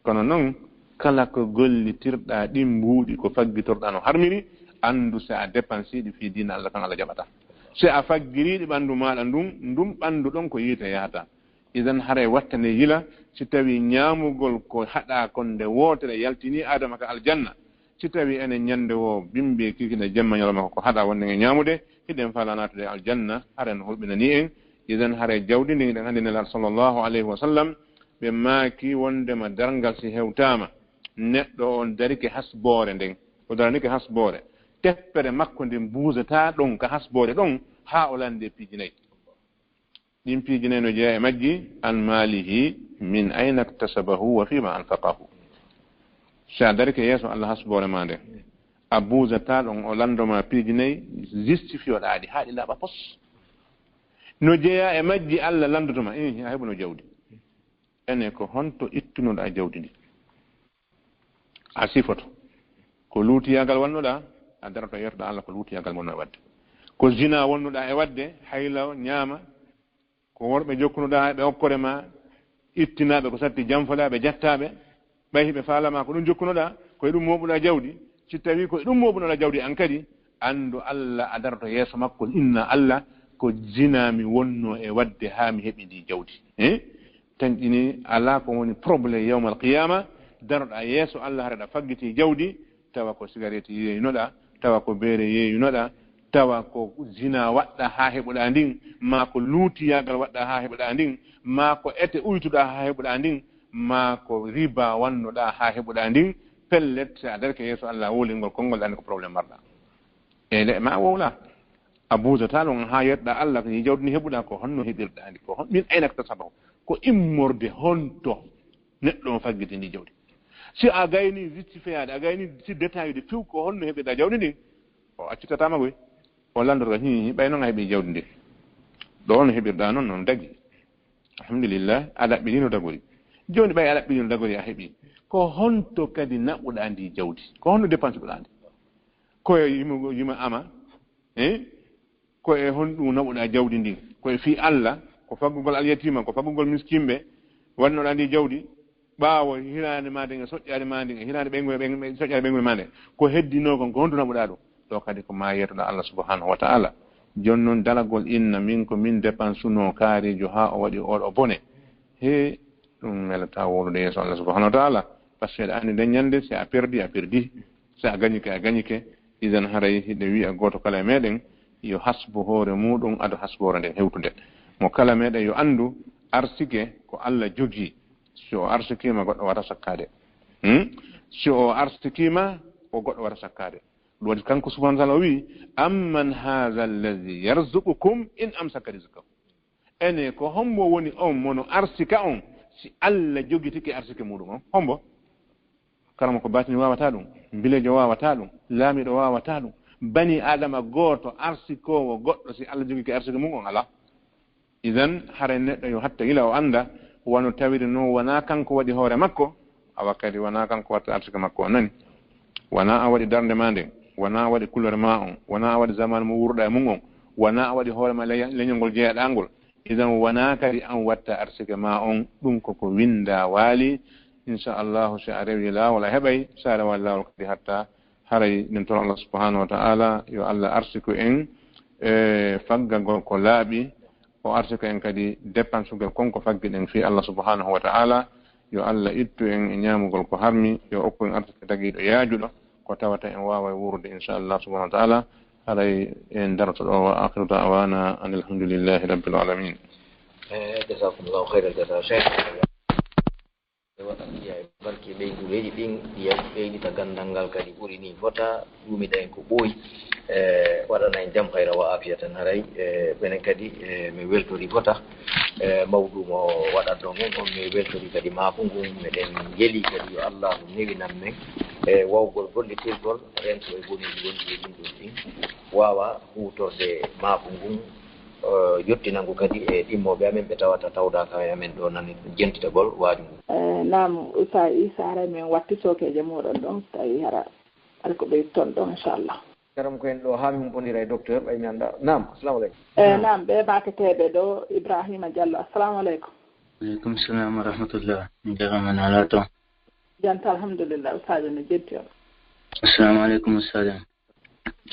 Kono noon, kala ko gollitirɗaa ɗin mbuuɗi, ko faggitorɗaa no harmiri, anndu si a dépensii ɗi fii diina Allah kan, Allah jaɓataa. Si a faggirii ɗi ɓanndu maaɗa ndun, ndun ɓanndu ɗon ko yiite yahata. Idan haray wattane yila, si tawii ñaamugol ko haɗaa kon nde wootere yaltinii Aadama ka aljanna, si tawii enen ñannde woo bimbi kiikiiɗe jemma ñalawma ko haɗaa wonde e ñaamude, hiɗen faalaa naatude aljanna, haray no hulɓinanii en. Idan haray jawdi ndin, hiɗen anndi Nelaaɗo sallallahu alayhi wa sallam, ɓe maaki wondema darngal si hewtaama, neɗɗo on darike hasboore nden, o daranike hasboore, teppere makko nden buusataa ɗon ka hasboore ɗon haa o lande piiji nayi. Ɗin piiji nayi no jeyaa e majji, an maalihi min ayna iktasabahu wa fima anfaqahu. Si a darike yeeso Allah hasboore maa nden, a buusataa ɗon o landoma piiji nayi, justifioɗaa ɗi haa ɗi laaɓa pos. No jeyaa e majji Allah landotoma, ihi, a heɓuno jawdi. Ene ko honto ittunoɗaa jawdi ndi? A sifoto. Ko luutiyaagal wannoɗaa, a daroto yeetoɗaa Allah ko luutiyaagal wonno e waɗde. Ko zina wonnoɗaa e waɗde, hayla ñaama, ko worɓe jokkunoɗaa ɓe okkore ma, ittinaaɓe ko satti janfolaaɓe, jattaaɓe, ɓay hiɓe faalamaa ko ɗum jokkunoɗaa, ko e ɗum mooɓuɗaa jawdi. Si tawii ko e ɗum mooɓunoɗaa jawdi an kadi, anndu Allah a daroto yeeso makko, inna Allah ko zina mi wonno e waɗde haa mi heɓi ndi jawdi. Eh? Tanƴini alaa ko woni problème yawmal qiyaama, daroɗaa yeeso Allah hara ɗa faggiti jawdi, tawa ko sigareeti yeeyunoɗaa, tawa ko beere yeeyunoɗaa, tawa ko zina waɗɗaa haa heɓuɗaa ndin, maa ko luutiyaagal waɗɗaa haa heɓuɗaa ndin, maa ko ete uytuɗaa haa heɓuɗaa ndin, maa ko riba wannoɗaa haa heɓuɗaa ndin, pellet, si a darike yeeso Allah wolingol konngol, ɗaani ko problème marɗaa. E le, ma wowla. A buusataa ɗon haa yeɗɗaa Allah, ko jawdi ndi heɓuɗaa, ko honno heɓirɗaa ndi? Ko hon, min ayna iktasabahu? Ko immorde honto neɗɗo on faggiti ndi jawdi? Si a gayni justifiyaade, a gayni si détail de few, ko honno heɓirɗaa jawdi ndin? O accitataama goy. O landorto, hi, hi, ɓay noon a heɓi jawdi ndin. Ɗo on heɓirɗaa noon, noon dagi. Alhamdulillah, a ɗaɓɓiɗino dagori. Jooni ɓay a ɗaɓɓiɗino dagori, a heɓi. Ko honto kadi naɓuɗaa ndi jawdi? Ko honno dépense ɗuɗaa ndi? Ko e yimo, yimo ama, eh? Ko e honɗum naɓuɗaa jawdi ndin? Ko e fii Allah, ko faggugol alyatiima, ko faggugol miskinɓe, waɗnoɗaa ndi jawdi, ɓaawo hiraande maa nden e soƴƴaade maa nden, e hiraande ɓeynguye, ɓeynguye, soƴƴaade ɓeynguye maa nden, ko heddinoo kon, ko honto naɓuɗaa ɗum? Ɗo kadi ko maa yeetoɗaa Allah subhanahu wa ta'ala. Jooni noon daragol inna min ko min dépensunoo kaariijo haa o waɗi oɗo bone. He, ɗum welataa wowlude yeeso Allah subhanahu wa ta'ala. Parce que aɗa anndi nden ñannde, si a perdi, a perdi. Si a gañike, a gañike. Idan haray hiɗen wi'a gooto kala e meɗen yo hasbo hoore muɗum ado hasboore nden hewtude. Mo kala meɗen yo anndu arsike ko Allah jogii. Si o arsikiima, goɗɗo wata sakkaade. Hmm? Si o arsikiima, o goɗɗo wata sakkaade. Ɗum waɗi kanko subhanahu wa ta'ala o wi'i, "Amman hadha alladhi yarzuqukum in amsaka rizqahu." Ene ko hombo woni on mono arsika on si Allah jogitike arsike muɗum on? Hombo? Karama ko batini wawata ɗum, mbilejo wawata ɗum, laamiɗo wawata ɗum. Bani Adama gooto arsikowo goɗɗo si Allah jogike arsike mum on alaa. Idan haray neɗɗo yo hatta yila o annda wano tawiri no wona kanko waɗi hoore makko, awa kadi wona kanko watta arsike makko o nani. Wona a waɗi darnde ma nden, wona a waɗi couleur ma on, wona a waɗi zaman mo wuurɗa e mum on, wona a waɗi hoore ma leñol ngol jeyaɗa ngol. Idan wona kadi an watta arsike ma on, ɗum koko winda waali. Inchallahu si a rewi laawol a heɓay, si a rewaali laawol kadi hatta. Haray min toro Allah subhanahu wa ta'ala yo Allah arsiku en e faggagol ko laaɓi, o arsika en kadi dépensugol kon ko faggiɗen fii Allah subhanahu wa ta'ala. Yo Allah ittu en e ñaamugol ko harmi, yo okku en arsike dagiiɗo yaajuɗo, ko tawata en waaway wuurude inchallah subhanahu wa ta'ala. Haray en daroto ɗo, wa akhiru da'wana anil hamdulillahi rabbil alamin. Eh, jazakumullahu khairal jaza, Sheikh. E waɗa mbiya e barke ɓeydureeji ɗin, ɗi ɓeydita ganndal ngal kadi ɓuri ni fota, ɗuumida en ko ɓooyi. E waɗana en jam, hayra wa afiya tan haray. E ɓenen kadi, e mi weltori fota. E mawdu mo waɗatno ngun on, mi weltori kadi maaku ngun. Meɗen ngeli kadi yo Allahu newinan men e wawgol gollitirgol, rento e goneeji wonɗi e ɗin ɗon ɗin, waawa huutorde maaku ngun, eh, yottinangu kadi e ɗimmooɓe amen ɓe tawata tawdaaka e amen ɗo nani jentitagol waaju ngu. Eh, naam, Oustaz Issa, haray min watti sookeeje mooɗon ɗon, so tawii hara, hara ko ɓeydi toon ɗon, inchallah. Karam ko en ɗo haa mi humɓondira e docteur, ɓay mi annda. Naam, assalamu aleykum. Eh, naam, ɓe baaketeeɓe ɗo, Ibrahima Diallo, assalamu aleykum. Aleykum salam wa rahmatullah. Mi jaɓama nala toon. Janta, alhamdulillah, ustaajo ne jetti on. Assalamu aleykum, ustaajo.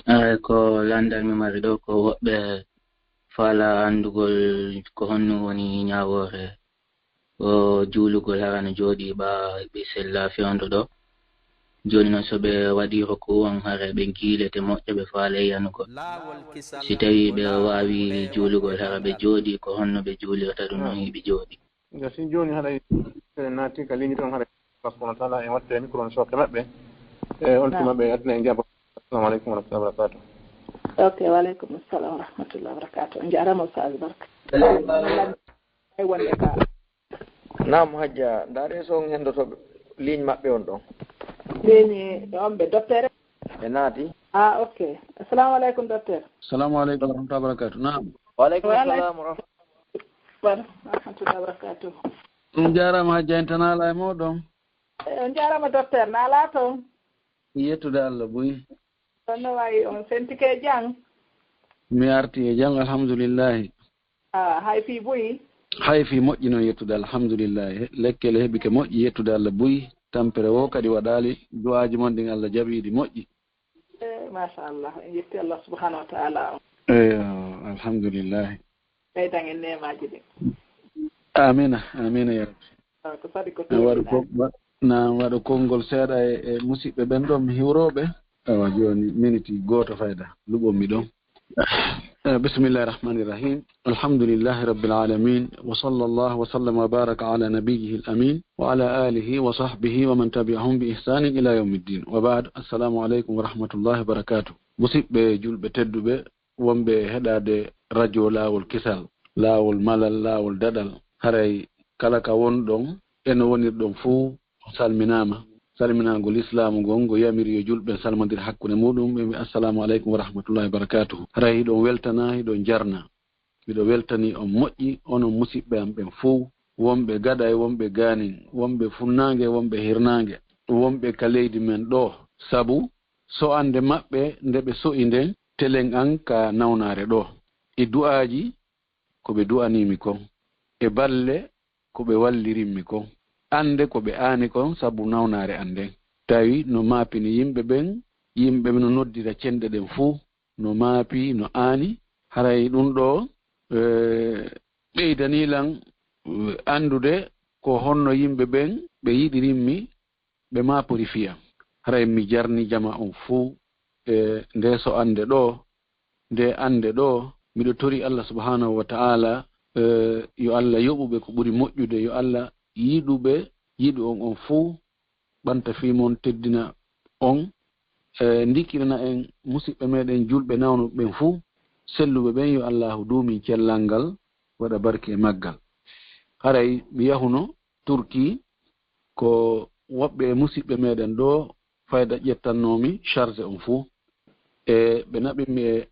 Ay, ko landal mi mari ɗo, ko woɓɓe faala anndugol ko honno woni ñaawoore o juulugol hara no jooɗi ɓa ɓe sella fewndo ɗo. Jooni noon, so ɓe waɗi ruku on, hara ɓe giilete moƴƴa, ɓe faala yanugol. Si tawi ɓe waawi juulugol hara ɓe jooɗi, ko honno ɓe juulirta ɗum no hiɓe jooɗi? Nde si jooni haɗa naati ka ligne ton haɗa parce que on tala en watte micro on sokke maɓɓe. E on tuma ɓe adna en jaba. Assalamu aleykum wa rahmatullahi wa barakatuh. Ok, wa aleykum assalam wa rahmatullahi wa barakatuh. On jarama ustaz barka. Ay wonde ka. Naam hajja, ndaare so on hendoto ligne maɓɓe on ɗon. Ligne on ɓe docteur. Ɓe naati. Ah, ok. Assalamu aleykum docteur. Assalamu aleykum wa rahmatullahi wa barakatuh. Naam. Wa aleykum assalam wa rahmatullahi. Wa rahmatullahi wa barakatuh. On jarama hajja, en tana ala e moɗon. Eh, on jarama docteur, na ala ton. Yettude Allah buy. Ɗon no wayi on sentike jang. Mi arti e jam, alhamdulillahi. Ah, hay fii buy. Hay fii moƴƴi noon, yettude Allah, alhamdulillahi. Lekkele heɓike moƴƴi, yettude Allah buy. Tampere wo kadi waɗaali, du'aaji mon ɗin Allah jaɓiiɗi moƴƴi. Eh, machallah, en yetti Allah subhanahu wa ta'ala. Eyo, alhamdulillahi. Ɓeydan en neemaaji ɗin. Amina, amina ya rabbi. Ah, ko sadi ko na waɗu ko na waɗu konngol seeɗa e, e musiɓɓe ɓen ɗon mi hiwrooɓe. Awa jooni miniti gooto fayda luɓon mi ɗon. Eh, bismillahi rahmani rahim. Alhamdulillahi rabbil alamin. Wa sallallahu wa sallam wa baraka ala nabiyyihi al-amin wa ala alihi wa sahbihi wa man tabi'ahum bi ihsanin ila yawmiddin. Wa ba'd. Assalamu alaikum wa rahmatullahi wa barakatuh. Musiɓɓe julɓe tedduɓe, wonɓe heɗaade radio Laawol Kisal, Laawol Malal, Laawol Daɗal, haray kala ka wonɗon e no wonirɗon fuu, on salminaama. Salminaango lislaamu ngon, ngo yamiri yo julɓe salmondir hakkunde muɗum, ɓe mbi, "Assalaamu aleykum wa rahmatullaahi wa barakaatuhu." Haray hiɗon weltana, hiɗon jarna. Miɗo weltani on moƴƴi, onon musiɓɓe am ɓen fuu, wonɓe gaɗa e wonɓe gaanin, wonɓe funnaange e wonɓe hirnaange, wonɓe ka leydi men ɗoo. Sabu so'ande maɓɓe nde ɓe so'i nden, telen an ka nawnaare ɗoo. E du'aaji ko ɓe du'anii mi kon, e balle ko ɓe wallirin mi kon, annde ko ɓe aani kon sabu nawnaare an nden. Tawi no maapini yimɓe ɓen, yimɓe ɓen no noddira cenɗe ɗen fuu, no maapi, no aani. Haray ɗun ɗoo, eh, ɓeydanii lan, eh, anndude ko honno yimɓe ɓen ɓe yiɗirin mi, ɓe maapori fii an. Haray mi jarni jama on fuu e ndee so'ande ɗoo, ndee annde ɗoo. Miɗo tori Allah subhanahu wa ta'ala, eh, yo Allah yoɓu ɓe ko ɓuri moƴƴude, yo Allah yiɗu ɓe, yiɗu on on fuu, ɓanta fii mon, teddina on, eh, ndikirana en musiɓɓe meɗen julɓe nawnuɓe ɓen fuu, selluɓe ɓen, yo Allahu duumin cellal ngal, waɗa barke e maggal. Haray mi yahuno Turki, ko woɓɓe e musiɓɓe meɗen ɗoo fayda ƴettannoomi charge on fuu. E ɓe naɓimmi e,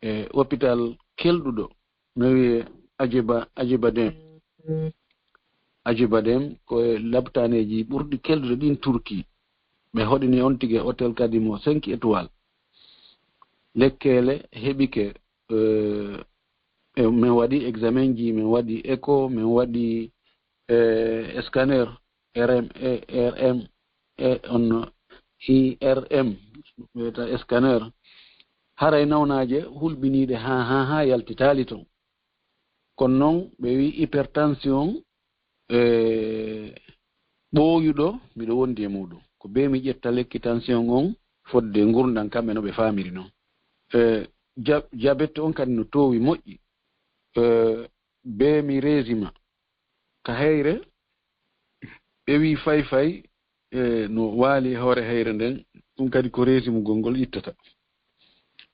e hôpital kelɗuɗo, no wi'ee Ajiba, Ajiba Dem. Ajiba Dem ko e labtaaneeji ɓurɗi kelɗude ɗin Turki. Ɓe hoɗini on tigi e hôtel kadi mo cinq étoiles. Lekkeele heɓike, eh, e min waɗi examenji, min waɗi écho, min waɗi, eh, scanner, R M, eh, R M, eh, on I R M, wiyata scanner. Haray nawnaaje hulɓiniiɗe haa, haa, haa yaltitaali ton. Kono non ɓe wi'i hypertension, eh, ɓooyuɗo, miɗo wondi e muɗum. Ko bee mi ƴetta lekki tension on fodde ngurndan kamɓe no ɓe faamiri non. Eh, ja-, jabet on kadi no toowi moƴƴi. Eh, bee mi régime ka heyre, ɓe wi'i fay fay, eh, no waali e hoore heyre nden, ɗum kadi ko régime gol ngol ittata.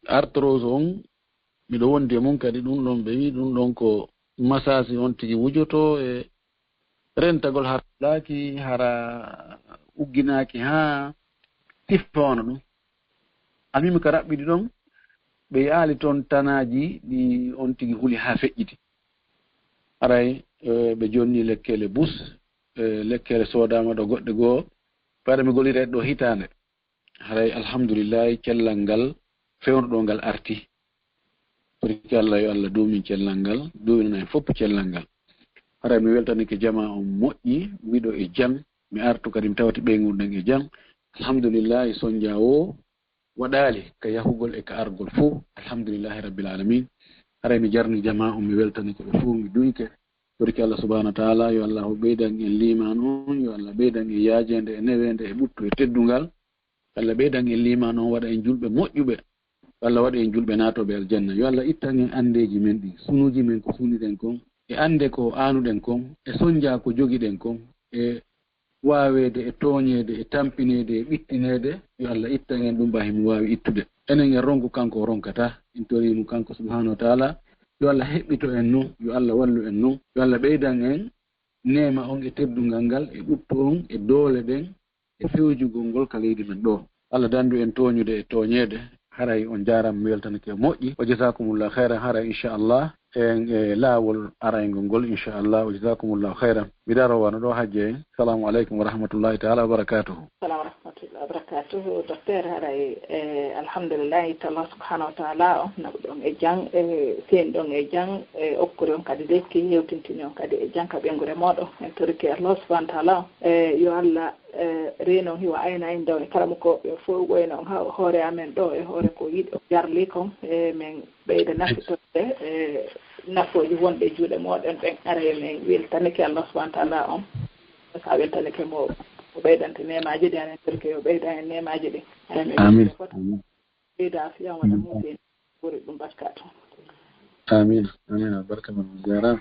Arthrose on, miɗo wondi e mum kadi, ɗum ɗon ɓe wi'i ɗum ɗon ko massage on tigi wujoto e rentagol hara laaki, hara ugginaaki haa tiffa wona ɗum. Almimi ka raɓɓiɗi ɗon, ɓe yaali toon tanaaji ɗi on tigi huli haa feƴƴiti. Haray, eh, ɓe jonni lekkele bus, eh, lekkele soodaama ɗo goɗɗe goo, ɓayde mi gollira ɗo hitaande. Haray alhamdulillahi, cellal ngal fewndo ɗo ngal arti. Barki Allah, yo Allah duumin cellal ngal, duuminana en fof cellal ngal. Haray mi weltanike jama on moƴƴi, miɗo e jam, mi artu kadi mi tawti ɓeynguurɗen e jam. Alhamdulillahi, sonnja o waɗaali ka yahugol e ka argol fof. Alhamdulillahi Rabbil Alamin. Haray mi jarni jamaa on, mi weltanike ɓe fof, mi duyke. Torki Allah subhanahu wa ta'ala, yo Allah o ɓeydan en liimaan on, yo Allah ɓeydan en yaajeende e neweende e ɓuttu e teddungal. Yo Allah ɓeydan en liimaan on, waɗa en julɓe moƴƴuɓe. Yo Allah waɗa en julɓe naatooɓe aljanna. Yo Allah ittan en anndeeji men ɗin, sunuuji men ko suniɗen kon, e annde ko aanuɗen kon, e sonnja ko jogiɗen kon, e waaweede e tooñeede e tampineede e ɓittineede. Yo Allah ittan en ɗum, ba himo waawi ittude. Enen en ronku, kanko o ronkata. En toriimo kanko subhanahu wa ta'ala, yo Allah heɓɓito en non, yo Allah wallu en non, yo Allah ɓeydan en neema on e teddungal ngal e ɓuttu on e doole ɗen e fewjugol ngol ka leydi men ɗo. Allah dandu en tooñude e tooñeede. Haray on jaaraama, mi weltanike moƴƴi. Wa jazakumullahu khairan. Haray inchallah en e laawol arayngol ngol inchallah. Wa jazakumullahu khairan. Mi daro wano ɗo, hajje en. Assalamu aleykum wa rahmatullahi ta'ala wa barakatuhu. Salam wa rahmatullahi wa barakatuhu. Docteur, haray, eh, alhamdulillahi ta'ala subhanahu wa ta'ala on naɓuɗon e jam, e seenɗon e jam, e okkuri on kadi lekki, hewtintini on kadi e jam ka ɓeynguure mooɗon. En torike Allah subhanahu wa ta'ala on, e yo Allah, e reeno hiwa ayna en daw e karamokooɓe fof, wayno on ha hoore amen ɗo, e hoore ko yiɗo jarli kon, e men ɓeyda nafitorde, e nafooji wonɗi e juuɗe mooɗon ɓen. Ara yo men weltanike Allah subhanahu wa ta'ala on. Sa weltanike mo, o ɓeydante neemaaji ɗi, anen torike yo ɓeyda en neemaaji ɗi. Amen. Amin. Ɓeyda afiya wona muuseni. Ɓuri ɗum barka to. Amin. Amin. Barka man, mi jaaraama.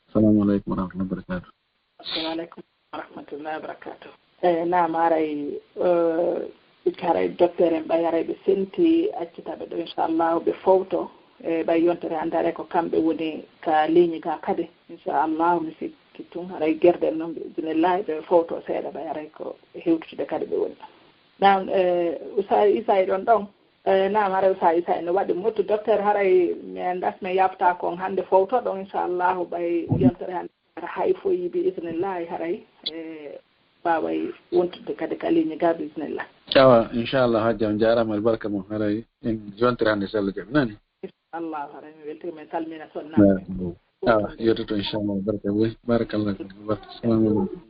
Assalamu aleykum wa rahmatullahi wa barakatuh. Assalamu aleykum wa rahmatullahi wa barakatuh. E naam, haray, eh, haray docteur en ɓay haray ɓe senti accitaɓe ɗo inchallahu ɓe fowto. E ɓay yontere hannde haray ko kamɓe woni ka ligne ga kadi inchallahu, mi sikki tun haray gerɗe non ɓe idinillahi ɓe fowto seeɗa ɓay haray ko hewtude kadi ɓe woni. Naam, eh, Usa Isa e ɗon ɗon. Eh, naam, haray Usa Isa ene waɗi mottu. Docteur, haray mi anndas mi yafta kon hannde fowto ɗon inchallahu ɓay yontere hannde hara hay foyi bi idinillahi haray, eh, waaway wontude kadi ka ligne ga bi idinillah. Awa, inchallah, hajja on jaaraama, albarka mon, haray en yontere hannde so Allah jaɓi, nani? Inchallah, haray mi weltike, min salmina sonnaaɓe. Awa, yettoto inchallah, barka boy. Barakallah. Barka. Assalamu aleykum.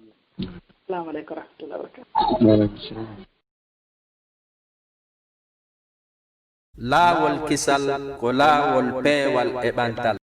Assalamu aleykum wa rahmatullahi wa barakatuh. Wa aleykum salam. Laawol kisal ko laawol peewal e ɓantal.